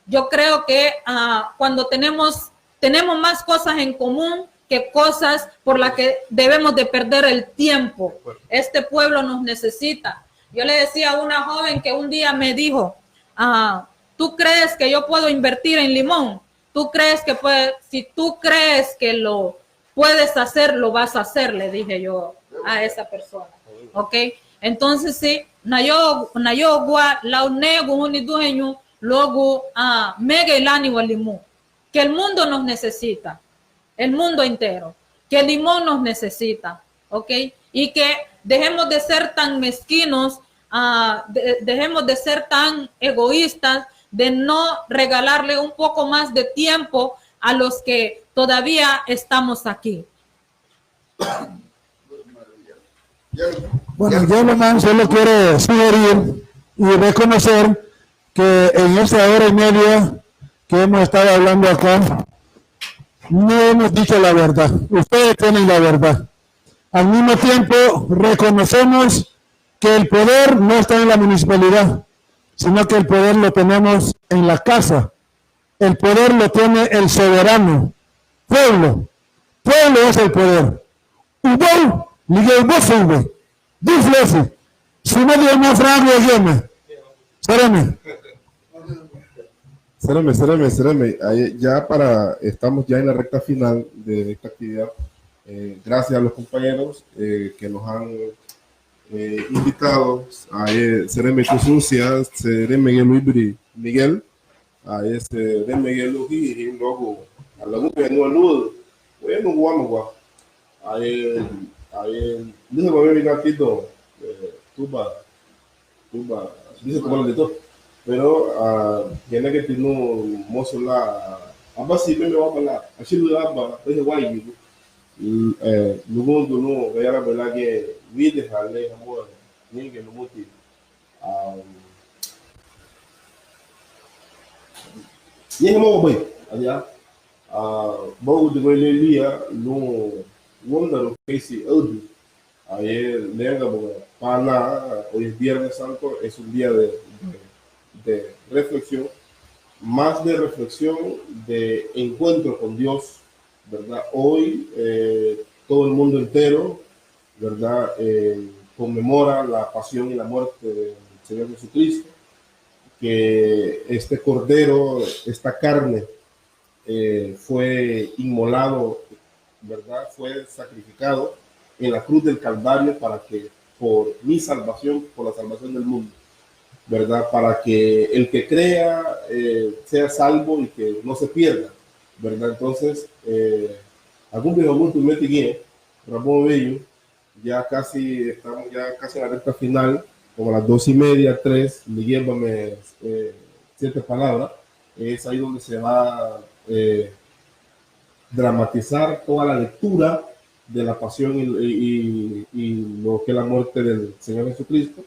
Yo creo que, ah, cuando tenemos, tenemos más cosas en común que cosas por las que debemos de perder el tiempo. Este pueblo nos necesita. Yo le decía a una joven que un día me dijo, ah, ¿tú crees que yo puedo invertir en Limón? tú crees que puede, si tú crees que lo puedes hacer, lo vas a hacer, le dije yo a esa persona. ¿Ok? Entonces, sí, nayo, nayo gua, lau negu huni duheñu, luego, ah, mege lani wa limu. Que el mundo nos necesita, el mundo entero, que Limón nos necesita, ¿ok? Y que dejemos de ser tan mezquinos, ah, de- dejemos de ser tan egoístas, de no regalarle un poco más de tiempo a los que todavía estamos aquí. Bueno, yo nomás solo quiero sugerir y reconocer que en esta hora y media que hemos estado hablando acá, no hemos dicho la verdad. Ustedes tienen la verdad. Al mismo tiempo, reconocemos que el poder no está en la municipalidad, sino que el poder lo tenemos en la casa. El poder lo tiene el soberano, pueblo. Pueblo es el poder. Ubóu, ligía ubóu sube. Diflesi. Sumadi ma frangu egeme. Sereme. Sereme, sereme, sereme. Ahí, ya para, estamos ya en la recta final de esta actividad. Eh, gracias a los compañeros eh, que nos han eh, invitado a eh, Sereme Tususia, Sereme Miguel Luibri Miguel, a ese Sereme Miguel Luji, y luego a la mujer no luz, bueno, guamagua. A él, a él, no se va a venir aquí, eh, tuba, tuba, dice tuba de todo. Pero, ah, tiene que tener un mozo la, aba si me va a hablar, así lo aba, es guay, eh, lugundu nu gayara belage wide hale hamua ninge lumuti. Um, ye hemo bai adia. Uh, bau de bai lelia lu wonda lo keisi audu. Aye lenga boga pana, hoy es Viernes Santo, es un día de, de, de reflexión, más de reflexión, de encuentro con Dios, ¿verdad? Hoy eh, todo el mundo entero, ¿verdad? Eh, conmemora la pasión y la muerte del Señor Jesucristo, que este cordero, esta carne, eh, fue inmolado, ¿verdad? Fue sacrificado en la cruz del Calvario para que por mi salvación, por la salvación del mundo, ¿verdad? Para que el que crea eh, sea salvo y que no se pierda, ¿verdad? Entonces, eh, algún viejo mundo me tiene Ramón Bello, ya casi estamos ya casi en la recta final, como a las dos y media, tres, me lleva eh, siete palabras, es ahí donde se va eh, dramatizar toda la lectura de la pasión y, y, y, lo que es la muerte del Señor Jesucristo.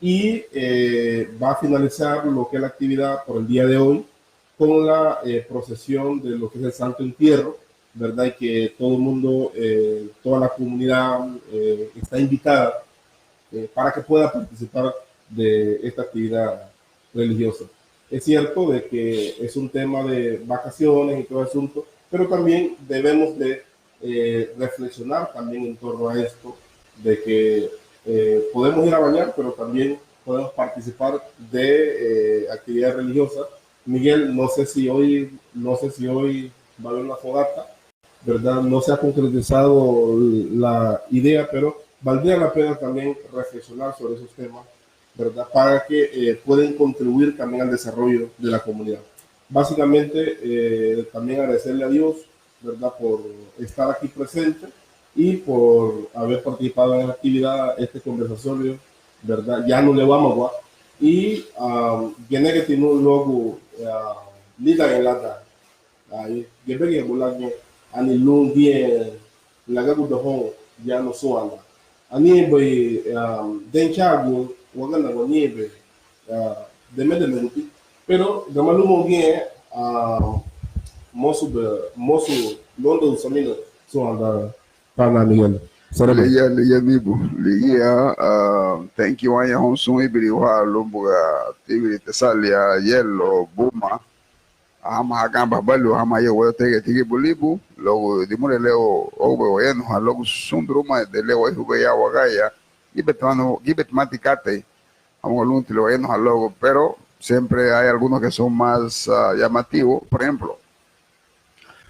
Y eh, va a finalizar lo que es la actividad por el día de hoy con la eh, procesión de lo que es el Santo Entierro, ¿verdad? Y que todo el mundo, eh, toda la comunidad eh, está invitada eh, para que pueda participar de esta actividad religiosa. Es cierto de que es un tema de vacaciones y todo asunto, pero también debemos de eh, reflexionar también en torno a esto, de que eh, podemos ir a bañar, pero también podemos participar de eh, actividades religiosas. Miguel, no sé si hoy, no sé si hoy va a haber una fogata, ¿verdad? No se ha concretizado la idea, pero valdría la pena también reflexionar sobre esos temas, ¿verdad? Para que eh, puedan contribuir también al desarrollo de la comunidad. Básicamente, eh, también agradecerle a Dios, ¿verdad? Por estar aquí presente y por haber participado en la actividad, este conversatorio, ¿verdad? Ya no le vamos a y um, genegeti no logo uh, lida en lata. Ai, gebegi bulagi ani lungi lagagu dohon ya no suanda. Ani bai um, denchagu wagana wani bai uh, deme deme guti. Pero gama lumo gi uh, mosu be mosu londo usamina suanda pana Miguel. Ligía, ligía bibu, ligía, uh, thank you aña honsun ibiri wa lumbuga tibiri tesalia yelo buma. Ahama haganba baliu hama yo waya tege tigi bulibu luagu dimure leo oube wayanuha luagu sunduruma de leo waihuga ya wagaya. Gibet manu, gibet mati katei. Hama lunti leo wayanuha luagu, pero siempre hay algunos que son más uh, llamativos. Por ejemplo,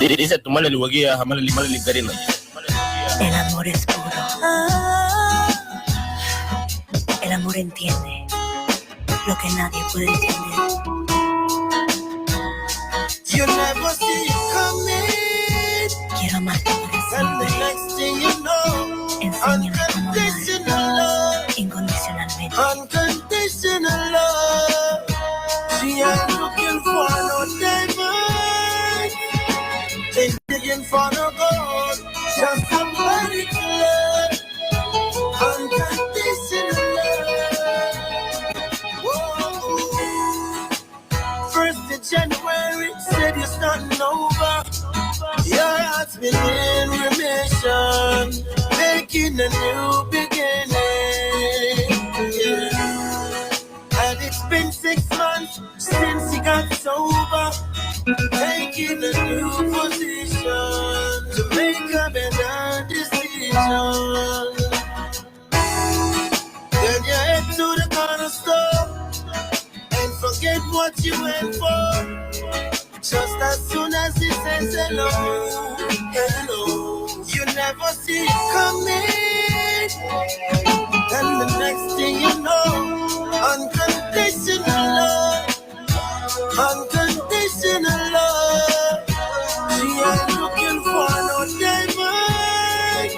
Di-, dice tu malali wagía, ha malali, malali Garinagu. El amor es puro. El amor entiende lo que nadie puede entender. You never see it coming. Quiero amarte para siempre. And the next thing you know, enséñame cómo amar. Unconditional love. Incondicionalmente. Unconditional love. She ain't looking for no diamond. Said you're starting over. Your heart's been in remission, making a new beginning. Yeah. And it's been six months since you got sober, taking a new position to make a better decision. Turn your head to the corner store and forget what you went for. Just as soon as he says hello, hello, you never see it coming. Then the next thing you know, unconditional love, unconditional love. She ain't looking for no diamond,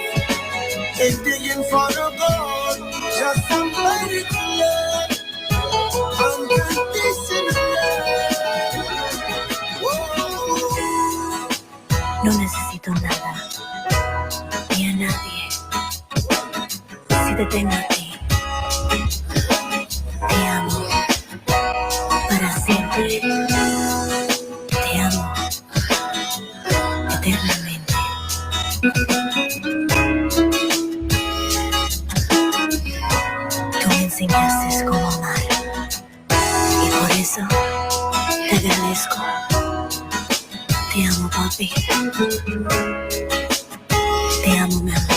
ain't digging for no gold, just somebody to love. Unconditional love. Whoa. No necesito nada ni a nadie. Si te tengo a ti, te amo para siempre. Te amo eternamente. Tú me enseñaste cómo amar y por eso te agradezco. Te amo, papi. Te amo, mi amor.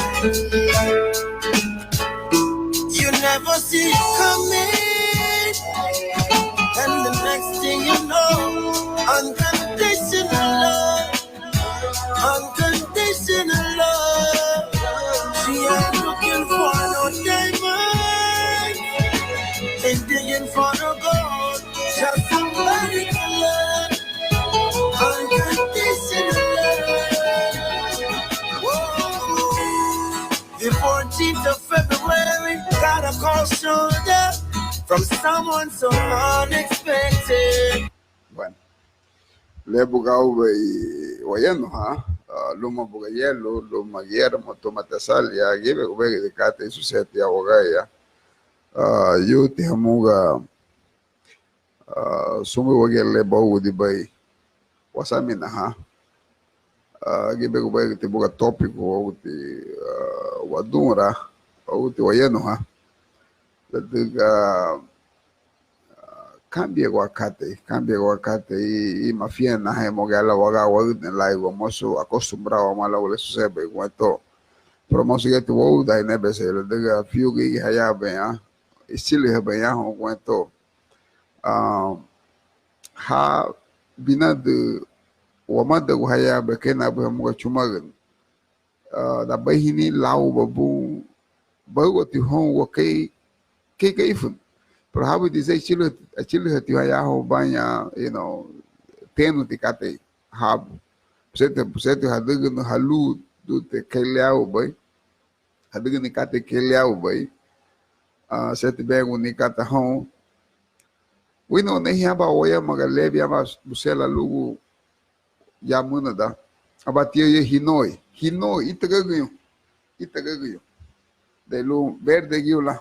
You never see it coming. And the next thing you know, unconditional love. Unconditional love. She ain't looking for no diamond, ain't digging for no gold. Just somebody to love. Unconditional love. Whoa. The fourteenth of February, got a cold shoulder from someone so unexpected. Bueno. Le buga aubei wayanuha, ah, luma buga yelu, luma Guillermo, tuma Tesalia, gíbegubei katei suseti awagaya. Ah, yuti hamuga, ah, sun buga wagía le bóugudibei wasaminahan. Ah, gíbegubei ti buga tópiku, wauti, ah, wadunra, wauti wayanuha. Ladüga, ah, kanbiegua katei, kanbiegua katei, i, i mafianaha mosu gala waga waüdüna láigua, mosu acostumbrado wamá luagu le susedebei guentó. Pero mosu giñeti wóuda inebesei, ladüga fiu gürigia hayabei, ah, ichülühabaña houn guentó. Ah, ha binadü wamadagu hayabei kei nabei hamuga chumagüni. Ah, dabeihini lauba bun, báguati houngua kei, kei Garifuna. Pero habu dise achülü, achülühati hayahoubaña, you know, ténuti katei habu. Busenti, busenti hadügüni haludu te kei le aubei. Hadügüni katei kei le aubei. Ah, seti begu ni kata houn. Wina, nehe aban wayamagua le biama busén lalugun ya münada. Aba tiña ye hinoi, hinoi, itagügüñu, itagügüñu. De lun berde giu lan.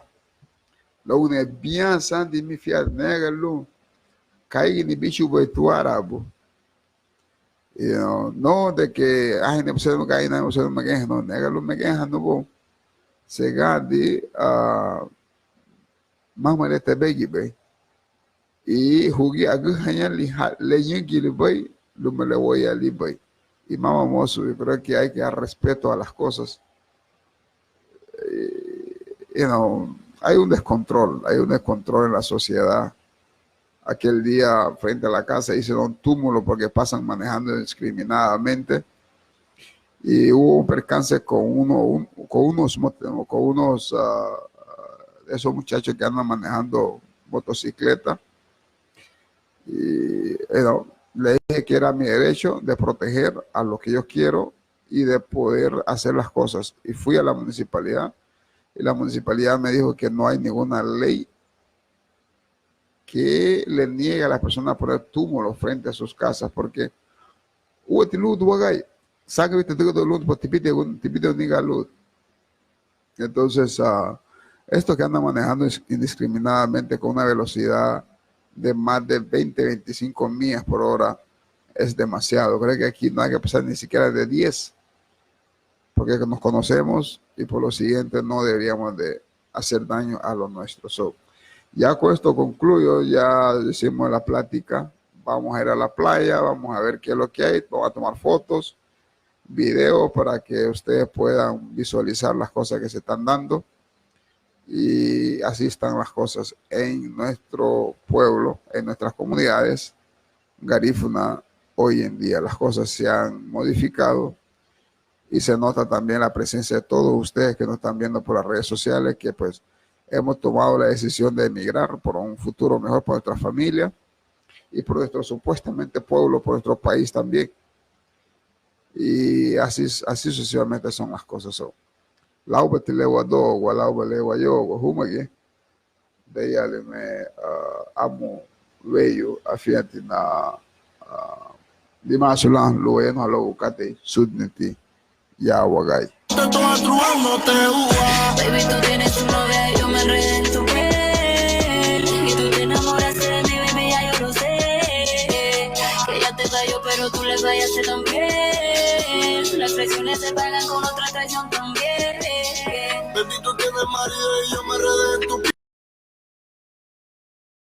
Luagu ni bián sandi mifia nega lun. Kaigi ni bichubei tuarabu. You know, no de que, ay, ni busén gaina, busén megeha, no, nega lun megeha nubo. Segadi, ah, mama le tebegibei. I hugi agühaña liha, le ñügilibei, luma le wéiyaalibei. Y mama mosu, yo creo que hay que dar respeto a las cosas. Eh, you know, hay un descontrol, hay un descontrol en la sociedad. Aquel día frente a la casa hicieron un túmulo porque pasan manejando indiscriminadamente. Y hubo un percance con uno, un, con unos, mot-, con unos, ah, de esos muchachos que andan manejando motocicleta. Y, you know, le dije que era mi derecho de proteger a lo que yo quiero y de poder hacer las cosas. Y fui a la municipalidad y la municipalidad me dijo que no hay ninguna ley que le niegue a las personas poner túmulos frente a sus casas, porque úati lun wagía sagü, tadügüdün lun, pues, tibidiña, tibidiña niga lun. Entonces, ah, esto que andan manejando indiscriminadamente con una velocidad de más de veinte, veinticinco millas por hora, es demasiado. Creo que aquí no hay que pasar ni siquiera de diez, porque nos conocemos y por lo siguiente no deberíamos de hacer daño a lo nuestro. So, ya con esto concluyo, ya hicimos la plática. Vamos a ir a la playa, vamos a ver qué es lo que hay, vamos a tomar fotos, videos para que ustedes puedan visualizar las cosas que se están dando. Y así están las cosas en nuestro pueblo, en nuestras comunidades garífuna hoy en día. Las cosas se han modificado y se nota también la presencia de todos ustedes que nos están viendo por las redes sociales, que pues hemos tomado la decisión de emigrar por un futuro mejor para nuestra familia y por nuestro supuestamente pueblo, por nuestro país también. Y así, así sucesivamente son las cosas. So, laubati le wadogua, lauba le wayougua, húmagiñe. Dayalime, ah, amu weyu, afiñetina, ah, dimaasu lan lun wayanuha luagu katei. Súdiniti ya wagía. Baby, tú tienes tu novia y yo me enredé en tu piel. Y tú te enamoraste de mí, baby, ya yo lo sé. Que ella te falló, pero tú le fallaste también. Las traiciones se pagan con otra traición también. Baby, tú tienes marido y yo me enredé en tu piel.